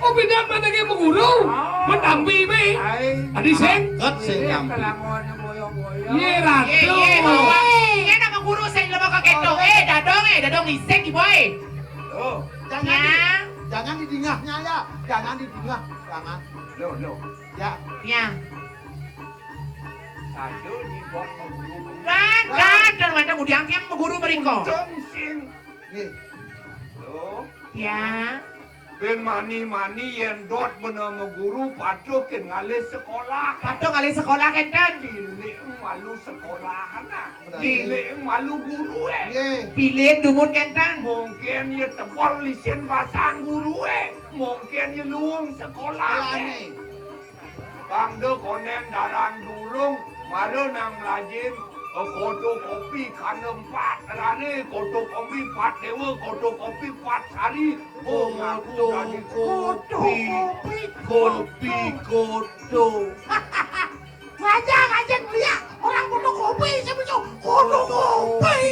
Oh, beda mana nagih guru? Ah. Menampi mé. Ai. Adi sing. Ket sing nyampi. Kelakuan boyo-boyo. Yé, Ratu. Yé, yé, bawa. Yé, nama guru sing lemah ka keto. Éh, dadong éh, dadong lisik ibu éh. Oh. Jangan di, jangan didingahnya ya. Jangan didingah. Jangan. Lo, lo. Ya. Ya. Aduh, di bawah guru. Kan, kan, kan, mana udiang tiang guru mereka. Untung sing. Nggih. Lho. Ya. Bén mani-mani yén dot bena meguru patuh kén ngalih sekolah. Patuh ngalih sekolah kénten. Piléh malu sekolahan ah. Nggih. Piléh malu guru éh. Nggih. Piléh dumun kénten. Mungkin ya tebel lisin basang guru éh. Mungkin ya luung sekolah éh. Bang de konen darang durung, mara nang melajin, eh, koto kopi kanda empat rane, koto kopi empat dewa, koto kopi empat sari. Oh, ngaku koto dadi kopi, kopi, koto. Ngajak, ngajak beliak orang koto kopi, siapa tu? Koto kopi.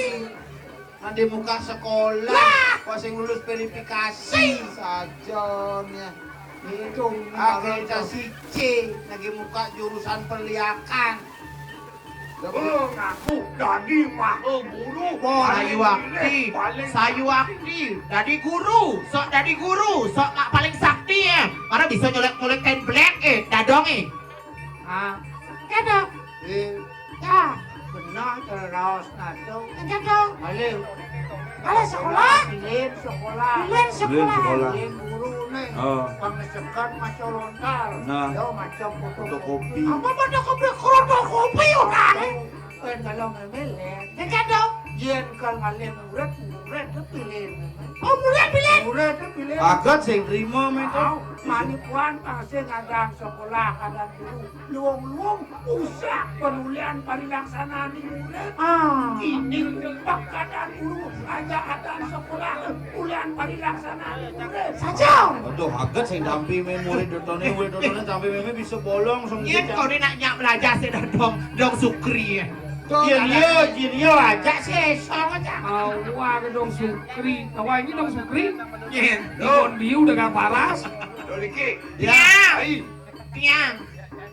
Nanti muka sekolah, lah. Pas yang lulus verifikasi. Saja nih. Itu akreditasi C, lagi muka jurusan perliakan. Oh, ngaku dadi maha guru. Wah, sayuakti, sayuakti, dadi guru, sok dadi guru, sok mak paling sakti ya. Karena bisa nyolek-nyolek kain black eh, dadong eh. Ah. Kedok. Eh. Ya. Benar, terus nado. Kedok. Balik. Balik sekolah. Bilin sekolah. Bilin sekolah. Bilin guru nih. Oh. Pangecekan maca lontar. Nah. Yo macam fotokopi. Apa fotokopi? Fotokopi orang. Kan kalau memilih. Kedok. Yen kalau ngalih murid, murid pilih. Oh, murid pilih. Murid to pilih. Agat sing trima mé to. Au, manipuan pang sing ada sekolah, ada guru. Luung-luung usah penulian parilaksanaan di murid. Ah. Ini ngumpet keadaan guru, aja ada sekolah, ulian parilaksanaan di murid. Saja. Aduh, agat sing dampi mé murid dotone, murid dotone dampi mé bisa bolong sing. Yén kau ni nak nyak belajar sih dong, dong Sukri ya. Yén yo, yén yo aja sih song aja. Awak dong Sukri, awak ini dong Sukri. Yén. Dikon biu dengan paras. Doliki. Ya. Ai. Tiang.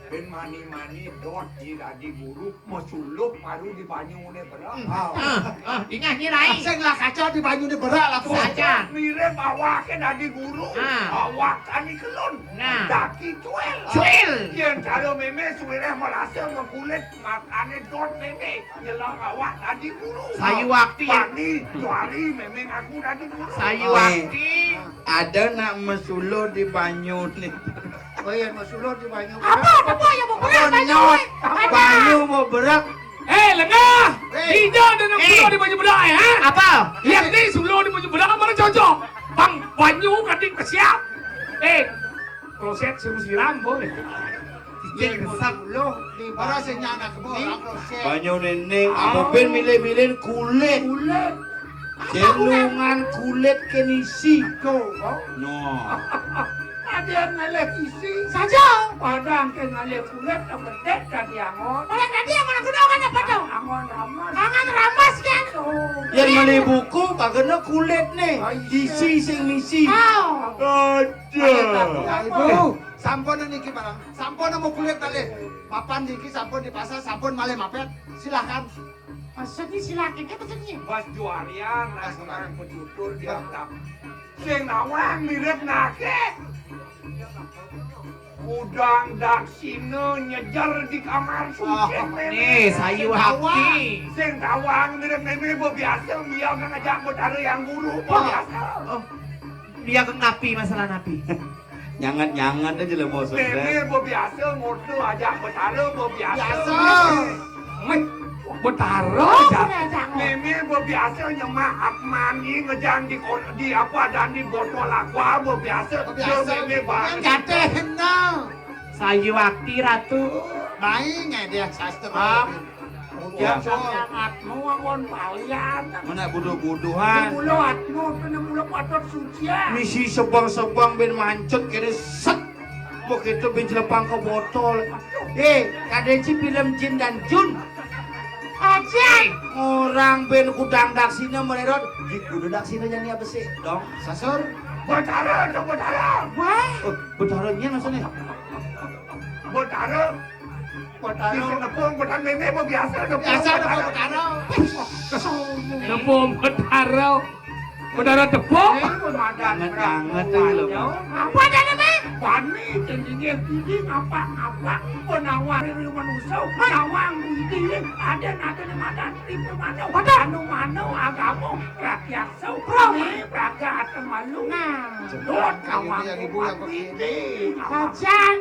Bén mani-mani dot di dadi guru, mesuluh baru di banyune berak. Ah, ah, dingah nyi rai. Sing lah kaca di banyune berak lah, Bos. Saja. Mirip awake dadi guru. Ah. Awak tani kelun. Nah. Daki cuil. Cuil. Yén cara mémé suwireh merasa ngebulit makane dot mémé. Nyelang awak dadi guru. Sayu wakti. Bani, juari mémé ngaku dadi guru. Sayu wakti. Ada nak mesuluh di banyune. Oh iya, mau suluh di banyu. Apa? Apa ya mau berak banyu? Banyu mau berak. Eh, lengah. Eh. Tidak ada nak suluh di banyu berak ya? Apa? Lihat ni suluh di banyu berak mana cocok. Bang, banyu kadang kesiap. Eh, kloset suruh siram boleh. Iya, mau suluh di orang sing nyanak kebo orang kloset. Banyu nening, apa ben milih-milih kulit. Kulit. Jelungan kulit kenisi. Tuh, oh. No. Ada yang ngalih isi. Saja. Padang ke ngalih kulit, yang gede tadi angon. Oleh tadi yang mana guna kan apa tuh? Angon ramas. Angon ramas kan? Tuh. Yang beli buku, kagak kulit nih. Oh, iya. Isi sing misi. Oh. Aduh. Ayo, Ibu, sampun niki barang. Sampun nemu kulit malih. Mapan niki sampun di pasar, sampun malih mapet. Silakan. Maksudnya silakan, apa maksudnya? Mas Juarian, nah, sekarang petutur dianggap. Sing nawang mirip nake. Udang daksina nyejer di kamar suci. Ah, mémé. Nih, sayu hati. Sing nawang mirip mémé, bebiasa dia ngajak betara yang guru, bebiasa. Oh, dia napi masalah napi. Nyangat-nyangat aja lah, Bos. Mémé bebiasa ngoto ajak betara, bebiasa. Biasa. Mémé betara. Oh, aja. Betara. Mémé bebiasa nyemak Atmani ngejang di kon-, di apa dan di botol aqua, bebiasa. Bebiasa. Dia mémé banget. Jatah hendak. Sayu wakti, Ratu. Baik, ngedeh sastra. Ah. Ujar sampeyan atmu ampun palian. Mana buduh-buduhan. Mula atmu, kena mula patut suci, ya. Misi sebang-sebang ben mancet kene set. Begitu ben jelepang ke botol. Eh, kadén si film Jin dan Jun. Aja. Orang ben kudang daksina mererot. Di kudu daksina jadi apa sih? Dong, sasur. Betara, dong, betara. Wah. Oh, betara ini maksudnya. Betara. Betara. Bisa nepung, betara mémé apa biasa nepung? Biasa nepung betara. Nepung betara. Betara tepung. Eh, pun madan. Anget-anget aja lho, Bang. Apa ada namanya? Bani, cendinya gini, ngapa-ngapa. Penawar dari manusia, nawang gini, ada nada di madan, di mana? Anu mana, agama, rakyat. Ini praga atau malu. Nah. Dot, yang ibu yang begini. Kajan.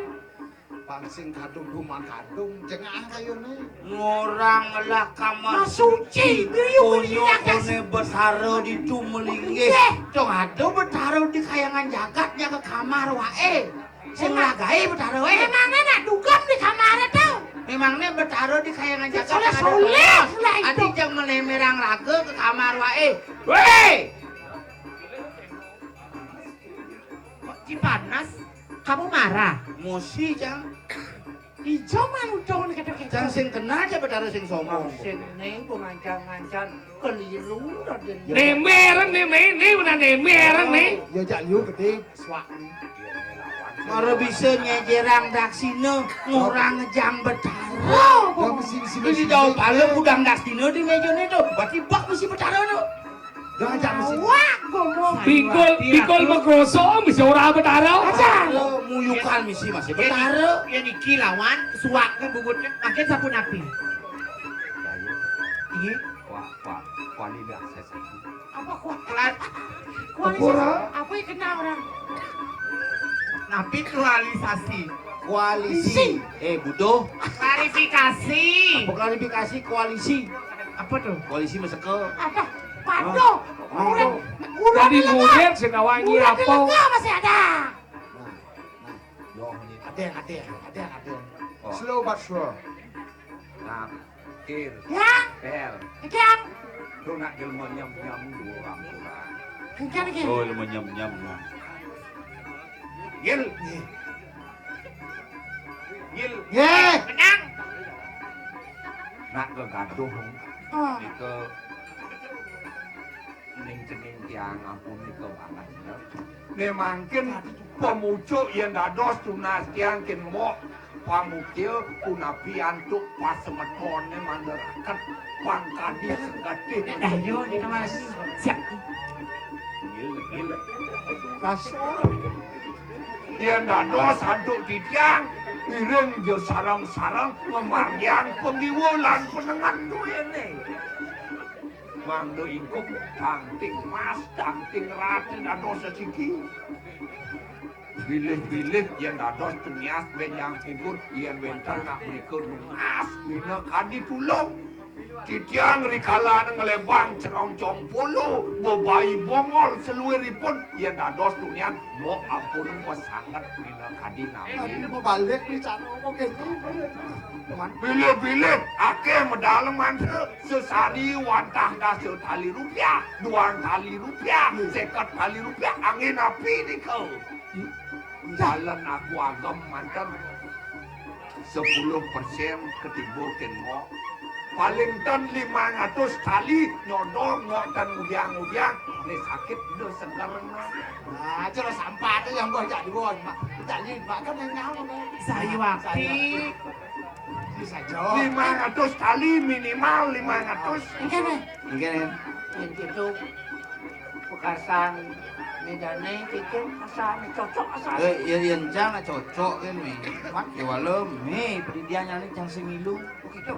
Pangsing kadung guman kadung, jengah kayune. Ngorang lah kamar suci. Suci, griyu. Konyol betara ditu melinggih. Dong ada betara di kayangan jagat, ya ke kamar wae. Sing lagae betara wae. Emangnya nak dugem di kamar itu? Memangnya betara di kayangan jagat. Soleh-soleh lah itu. Adi jang menemerang raga ke kamar wae. Weh! Kok Cipanas? Kamu marah? Mosi, Cang. Ijo malu dong kata-kata. Cang sing kenal aja betara sing sombong. Sing ning pengancan-ngancan keliru, Raden. Nemereng nih, nih, nih, udah nemereng nih. Ya, jak liu gede, suak. Mara bisa nyejerang daksina, ngorang ngejang betara. Oh, ya, mesti, mesti, mesti. Ini daun pala kudang daksina di mejane tuh. Berarti bak mesti betara tuh. Dah, ajak mesti. Wah, gomo. Pikul, pikul makrosok, bisa ora betara. Aja. Muyukan mesti masih betara. Ya niki lawan suaknya bubutnya makin sapu napi. Iya. Wah, wah, wah, ini dah saya sakit. Apa kuat? Kelar. Koalisi. Apa yang kena orang? Napi koalisasi? Koalisi. Isi. Eh, butuh. Klarifikasi. Apa klarifikasi koalisi? Apa tuh? Koalisi meseke. Ada. Aduh, udah, udah. Jadi murid sing awak nyiapin apa? Masih ada. Nah, nah, yo, ini ada, ada, ada, ada. Oh. Slow but sure. Nah, Kir. Ya. Pel. Ikan. Tuh nak jelema nyam-nyam dua orang kurang. Ikan, ikan. Oh, jelema nyam-nyam, nah. Gil. Gil. Ye. Menang. Nak gegaduh. Oh. Nika ning cening tiang ampun nika banget. Né mangkin pemucuk yén dados tunas tiang kin mok pamukil punapi antuk pasemetoné manderaket pangkadi segetih. Ayo nika Mas. Siap. Gil, gil. Kasar. Yén dados antuk titiang, ngiring ja sareng-sareng ngamargiang pangiwa lan panengen duéné. Mangda ingkup tangting mas, tangting rati dados sesiki. Bilih-bilih yén dados tunias bénjang kubur, yén wénten nak menika nunas, minakadi tulung. Titiang rikala nglebang crongcong polo, bebai bongol saluiripun, yén dados tunian, mok ampun pasanget minakadi nami. Aduh, bebalik nih, cara ngomong gitu. Bilih-bilih, akéh medal mantra, sesari wantah dasa tali rupiah, duang tali rupiah, seket tali rupiah, anggén napi nika? Jalan aku agem manten. Sepuluh persen ketiba ken ngok. Paling ten limang atus tali nyodong ngok ten ngudiang-ngudiang. Né sakit udah seger. Nah, cara sampah tu yang buat jak dua, Mak. Jak lima kan yang nyawa, kan? Saya wakti. Bisa jawab. Limang atus tali minimal limang atus. Enggak, nih. Enggak, nih. Yang itu. Pekasan médané kicén asal cocok asal. Eh, ya, ya, cang cocok kan, Mi. Mat, ya, walau, Mi, pedidian yang ini cang sing milu. Begitu.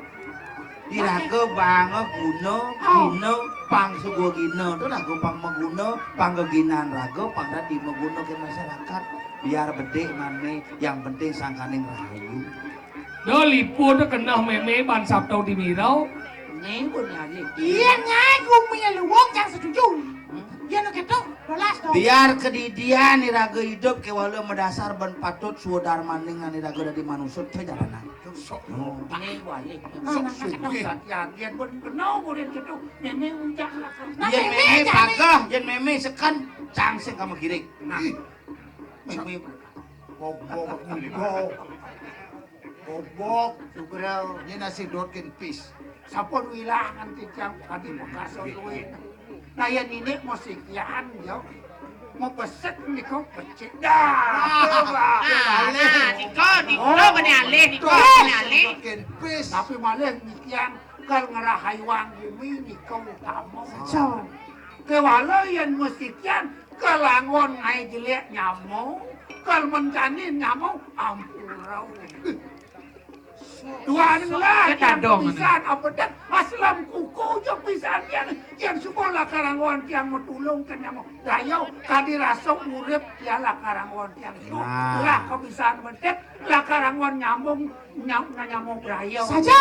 Di raga bang guna, guna, pang suga gina. Tu raga pang maguna, pang geginan raga, pang dadi maguna ke masyarakat. Biar bedik mané, yang penting sangkaning rahayu. Dah liput keneh mémé ban Sabtu di Mirau. Né pun nyari. Iya, Nyai, gumi luwung cang setuju. Hmm? Iya, nak kéto, belas dong. Biar kedidian iraga idup kéwala madasar ban patut swadarmaning iraga dadi manusa, té jalanan. Sok. Oh. Né balik. Sok sugih. Yén pun kena boleh kéto. Mémé uncak lakar. Yén mémé pageh, yén mémé seken, cang sing kama giring. Nah. Mémé. Bobok, bobok. Bobok, Sugra, ini nasi dot kin pis. Sampun wilangan titiang kadi pekasa luwih. Nah, yén ninik mau sikian, ya. Mau besek nika becik. Dah, coba. Ah, nika, nika, oh, bené alih, nika, betul, bené alih. Nasi dot kin pis. Tapi malih nikian, kal ngrahayuang gumi nika utama. Saja. Kéwala yén mau sikian, kal anggon ngaé jelék nyamuk, kal menjani nyamuk, ampura. Tuan ngelah, ya, yang tadong, pisan, apa dah, aslam kuku je pisan, yang, yang suka lakar anggon tiang matulung ke nyamuk. Rayau, kadi rasa urip, ya lakar anggon tiang. Nah. Lah, kebisan mentek, lakar anggon nyambung, nyam-, nyamuk rayau. Saja.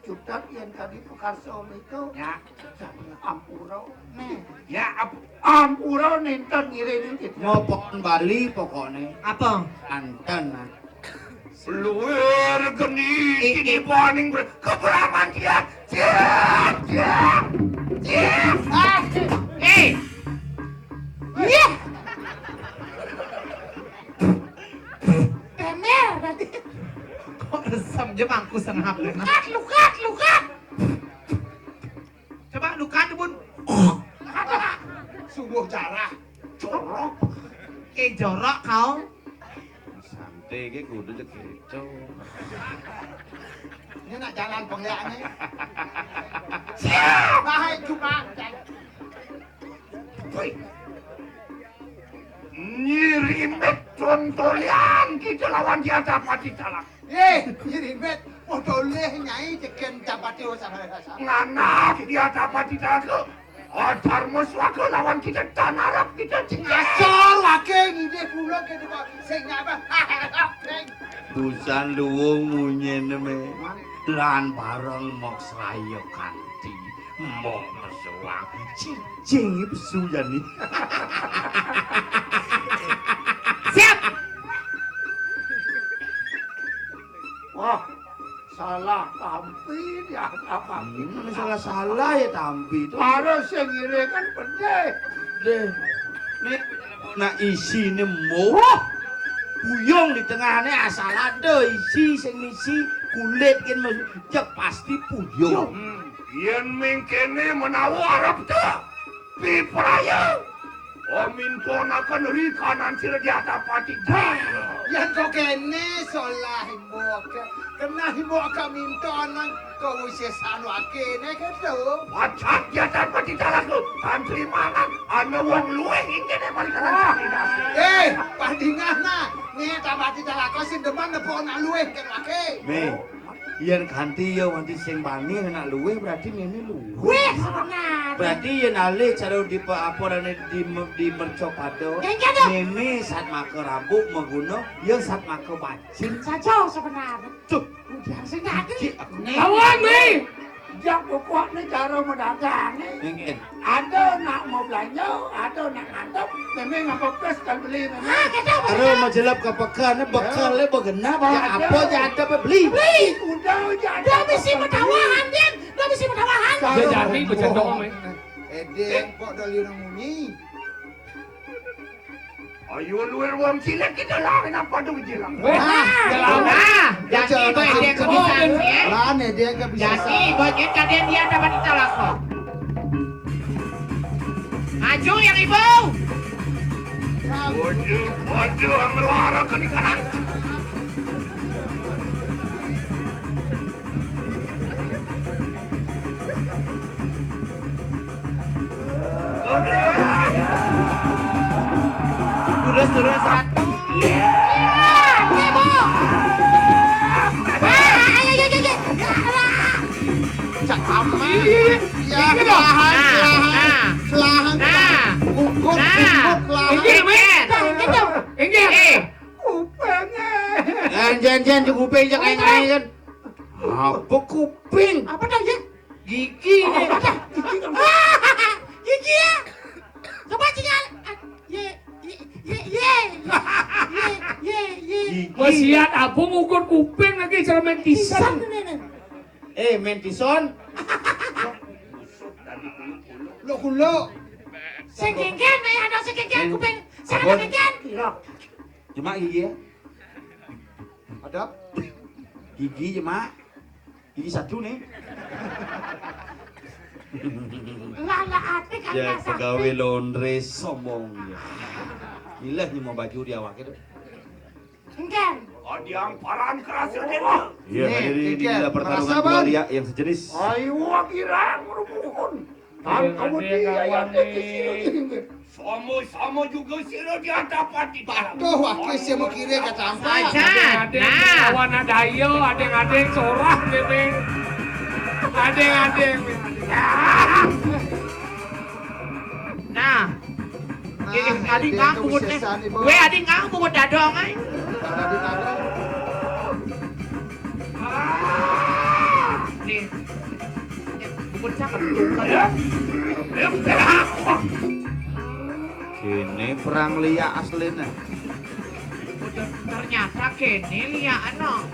Cutet yén kadi pakarsa méto. Ya. Ampura. Né. Ya, ap-, ampura nénten ngiring gitu. Ngopon Bali pokokné. Apa? Anten, nah. Luwir geni, eh, kini eh. Paning ber-, kebraman dia. Ciak, ciak, ciak. Ah, eh. Iya. Temer tadi. Kok resem aja mangku sengap, ya, nah. Lukat, lukat, lukat. Coba lukat, Bun. Sungguh jarah. Jorok. Eh, jorok kau. Santai ke kudu cek gitu. Ini nak jalan pengliakannya. Siap. Baik juga. Wih. Nyirimit tontolian kita lawan dia dapat ditalak. Eh, nyirimit. Potoleh nyai jegen dapati usah rasa. Nganak dia dapat ditalak. Adar meswaka lawan kita tanarap kita cingkir. Asal wake ngide pulo ke depan sing apa? Busan luwung munyene me. Lan bareng moksraya kanthi. Mbok mesuang. Cicing pesu jani. Siap. Wah, salah tampi dia apa? Hmm, salah-salah ya tampi itu. Harus sing ngene kan bener. Deh. Nih, nak isine mbuh. Puyung di tengahne asal ada isi sing isi kulit kan mas-, cek pasti puyung. Hmm. Yen mengkene menawa arep tak pipraya. Omintonaken ri kanan sira di atapati. Yen kok kene solah mbok. Kena mbok kamintonan kawis sanu akene keto. Pacat di atapati talaku. Santri mangan ana wong luwih inggih mari kanan santri dasi. Eh, padingana. Nih atapati talaku sing demen nepuk anak luwih kan wake. Nih. Yen kanthi ya wanti sing bani anak luwih berarti mene luwih. Wih, sebenar. Berarti yen alih cara di pe-, apa rane di me-, di mercapada. Nggih, nggih, nggih. Mene sat maka rabuk maguna, ya sat maka bajing. Saja sebenar. Tuh. Udah sing ngerti. Cik, aku. Lawan, Mi. Jak pokokne cara medagane. Nggih. Ada nak mau belanja, ada nak ngantuk, memang apa pes kan beli memang. Ah, kita Aro mau jelap ke pekan, bekalnya begenap, ya apa aja ada pe beli. Beli. Udah, udah ada. Udah bisi metawahan, Din. Udah bisi metawahan. Dia jadi becendong, Mi. Edeng, kok dari orang muni? Ayo luar wong cilik kita lah, kenapa tuh cilik? Weh, ah, jelas. Ah, jadi baik dia kebiasaan ya. Lah, nih dia kebiasaan. Jadi baik dia dia dapat kita lah kok. Maju yang ibu. Waduh, waduh, ngeluar ke di kanan. Terus, terus. Satu. Iya, ibu. Ah, ayo, ayo, ayo, ayo. Ya Allah. Cak aman. Iya, iya, iya. Iya, iya, dong. Kelahan, nah, kelahan, nah, kelahan. Nah. Gugut, nah, gugut, kelahan. Inggih, Mas. Inggih, inggih. Eh. Kuping, eh. Jan, jan, jan, di kuping, cak aing-aing kan. Apa kuping? Apa dah, ya? Gigi, oh, nih. Apa dah? Gigi. Gigi, ya? Coba, Cing, ya. Ye, ye, ye, ye. Ye, ye, ye. Gigi. Wasiat apa ngukur kuping lagi, cara main tisan. Tisan, nih, nih. Eh, main tison. Lo kulo. Sing kengken, eh, ada sing kengken, kuping. Sing ada kengken. Cuma gigi ya. Ada? Gigi cuma. Gigi satu nih. Lah, lah, ati kan. Ya, pegawai laundry sombong ya. Gila nih mau baju di awak itu. Engken. Adiang paran kerasa dia. Iya, nih, hadirin, engken. Inilah pertarungan dua liak yang sejenis. Ayo, girang, rukun. Tangkamu dia yang nih. Sama-sama juga sira di hadapan di dalam. Tuh, wakil sing mau kiri ke tampak. Saja. Nah. Lawan ada ayo, ada-ada sorah, Bebe. Ada-ada. Nah. Nah, adi ngangku bungut nih. Weh, adi ngangku bungut dadong, ay. Nih. Bungut cakep. Kene perang liak asline. Ternyata kene liak, ano.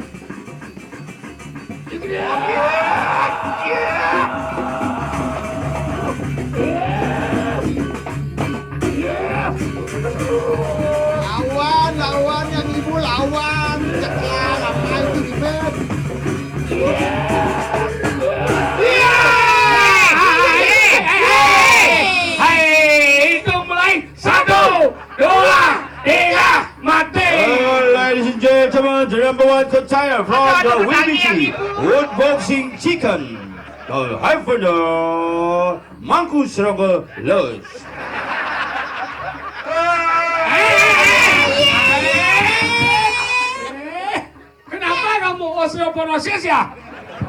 Lawan, lawan yang ibu lawan. Cekal, apa itu ribet? Iya. Hai, itu mulai. Satu, dua, tiga, mati. Uh, ladies and gentlemen, the number one contender from the W B C Wood Boxing Chicken, the Hyphenol Mangku Seronggo Los. Kenapa kamu osteoporosis ya?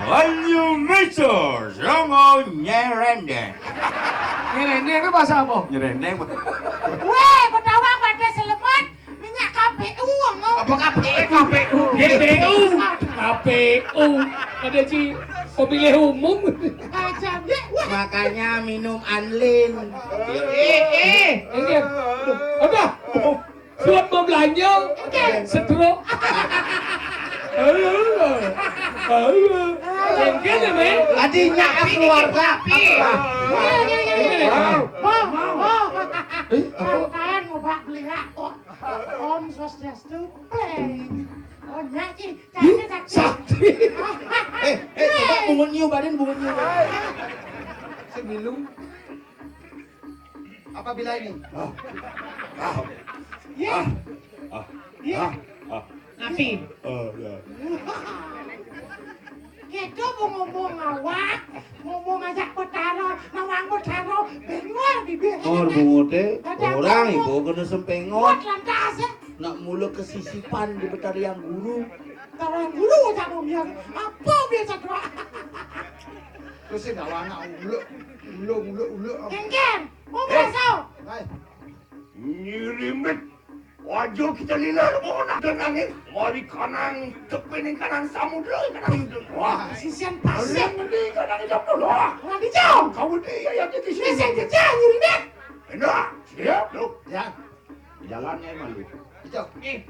Ayo, Mister, jangan nyerendeng. Nyerendeng itu bahasa apa? Nyerendeng. Weh, Betawa pada selamat minyak K P U, ngomong. Apa K P U? K P U. G P U. K P U, ada si pemilih umum. Aja, ya. Wah. Makanya minum Anlin. Eh, eh. Ini, aduh, udah. Suap mau belanja, stroke. Ayo, ayo. Mungkin ya, men. Tadinya keluarga. Iya, iya, iya, iya. Mau, mau, mau. Eh, apa? Sangkaan mau bak beli kok. Om Swastiastu, play. Oh, nyanyi. Ih, sakti. Eh, eh, coba bungut nyium badan, bungut nyium. Semilung. Apabila ini. Ah. Ah. Iya. Ah. Ah. Iya. Ah. Ah. Api. Oh, ya. Gitu mau ngomong awak, ngomong aja Betara, nawang Betara, bengol bibir. Or bunguté, orang ibu kena sempengot. Kuat lantas ya. Nak mula kesisipan di Betarian Guru. Betarian Guru tak mau biar apa biasa doa. Terus sih nak anak uluk, uluk, uluk, uluk. Kengkeng, mau berasa. Hai. Ngirimit. Wajo kita lila mau nak tenangin. Mari kanang tepening kanang samudra kanang. Wah, sisian pasir. Ngendi kanang jam dulu. Wah, di jauh. Kau di ya yang di sini. Sisian jejak ngirimit. Enak, siap lu. Ya. Jalan ya malu. Itu. Eh.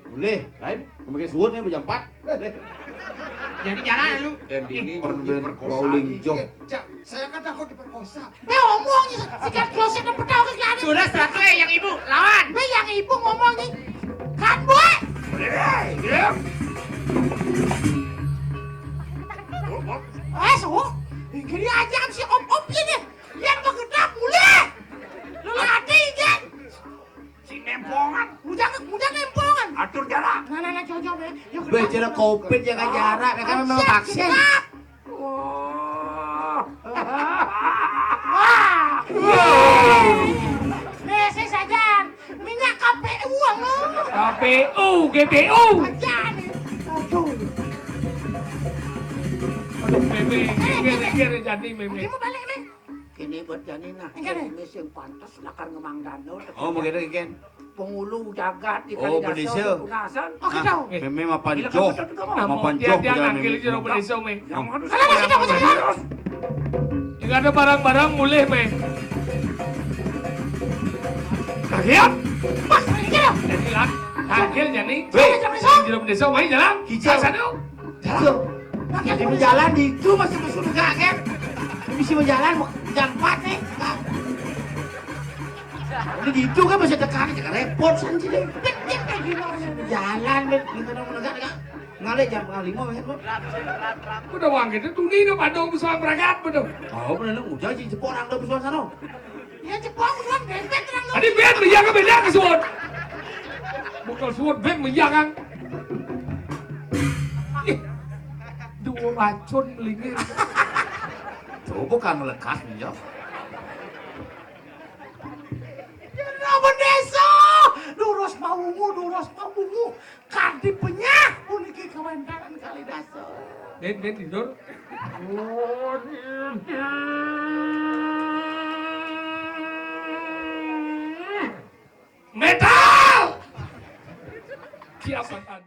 Boleh, lain. Pakai suut ni jam empat. Boleh. Jadi jalan lu. Dan ini perkosa. Bowling joh. Cak, saya kan takut diperkosa. Eh, omong ni, sikat kloset dan petau ke kelana. Sudah satu eh yang ibu lawan. Be yang ibu ngomong ni. Kan boy. Eh, so, ini aja si op-op ini. Yang bergerak mulai. Lu latih kan. Si nempongan. Mujang, mujang nempongan. Atur jarak. Nah, nah, nah, jauh-jauh, ya. Yuk, beh, cara covid jaga jarak, ya kan memang vaksin. Wah. Wah. Nih, saya saja. Minyak K P U, lo. K P U, G P U. Aja nih. Aduh. Aduh, Meme, geger, geger, jadi Meme. Dia mau balik, Meme. Kini buat jani nah, ini sing pantes lakar ngemang danau. Oh, mau gitu, Ken? Pengulu jagat di Kalidaso, di Punasan. Oh, gitu. Meme mapan joh. Mapan joh. Tiap-tiap nangkil jero Meme. Yang mana sih? Alah, masih dapat terus. Jika ada barang-barang mulih, Meme. Kagiat? Mas, ini gitu. Jadi lah, nangkil jani. Weh. Jero Meme, main jalan. Hijau. Sana. Jalan. Jadi berjalan di itu masih masuk enggak kan? Bisa berjalan jam empat nih. Ini di itu kan masih tekan, tekan repot sanji deh. Jalan deh, gimana menegak enggak? Ngalih jam setengah lima kan, Bang? Udah wang gitu, tuni no padong besar berangkat betul. Oh, bener udah sih jepor orang udah besar sana. Ya jepor bukan bebek orang. Tadi ben meyang ke beda ke suut. Bukan suut ben meyang kan. Ih, dua racun melingin. Coba kan melekas nih ya. Kira bendesa, durus mawungu, durus mawungu. Kadi penyah puniki kawéntenan Kalidaso. Din, Din, tidur. Metal! Siapa tadi?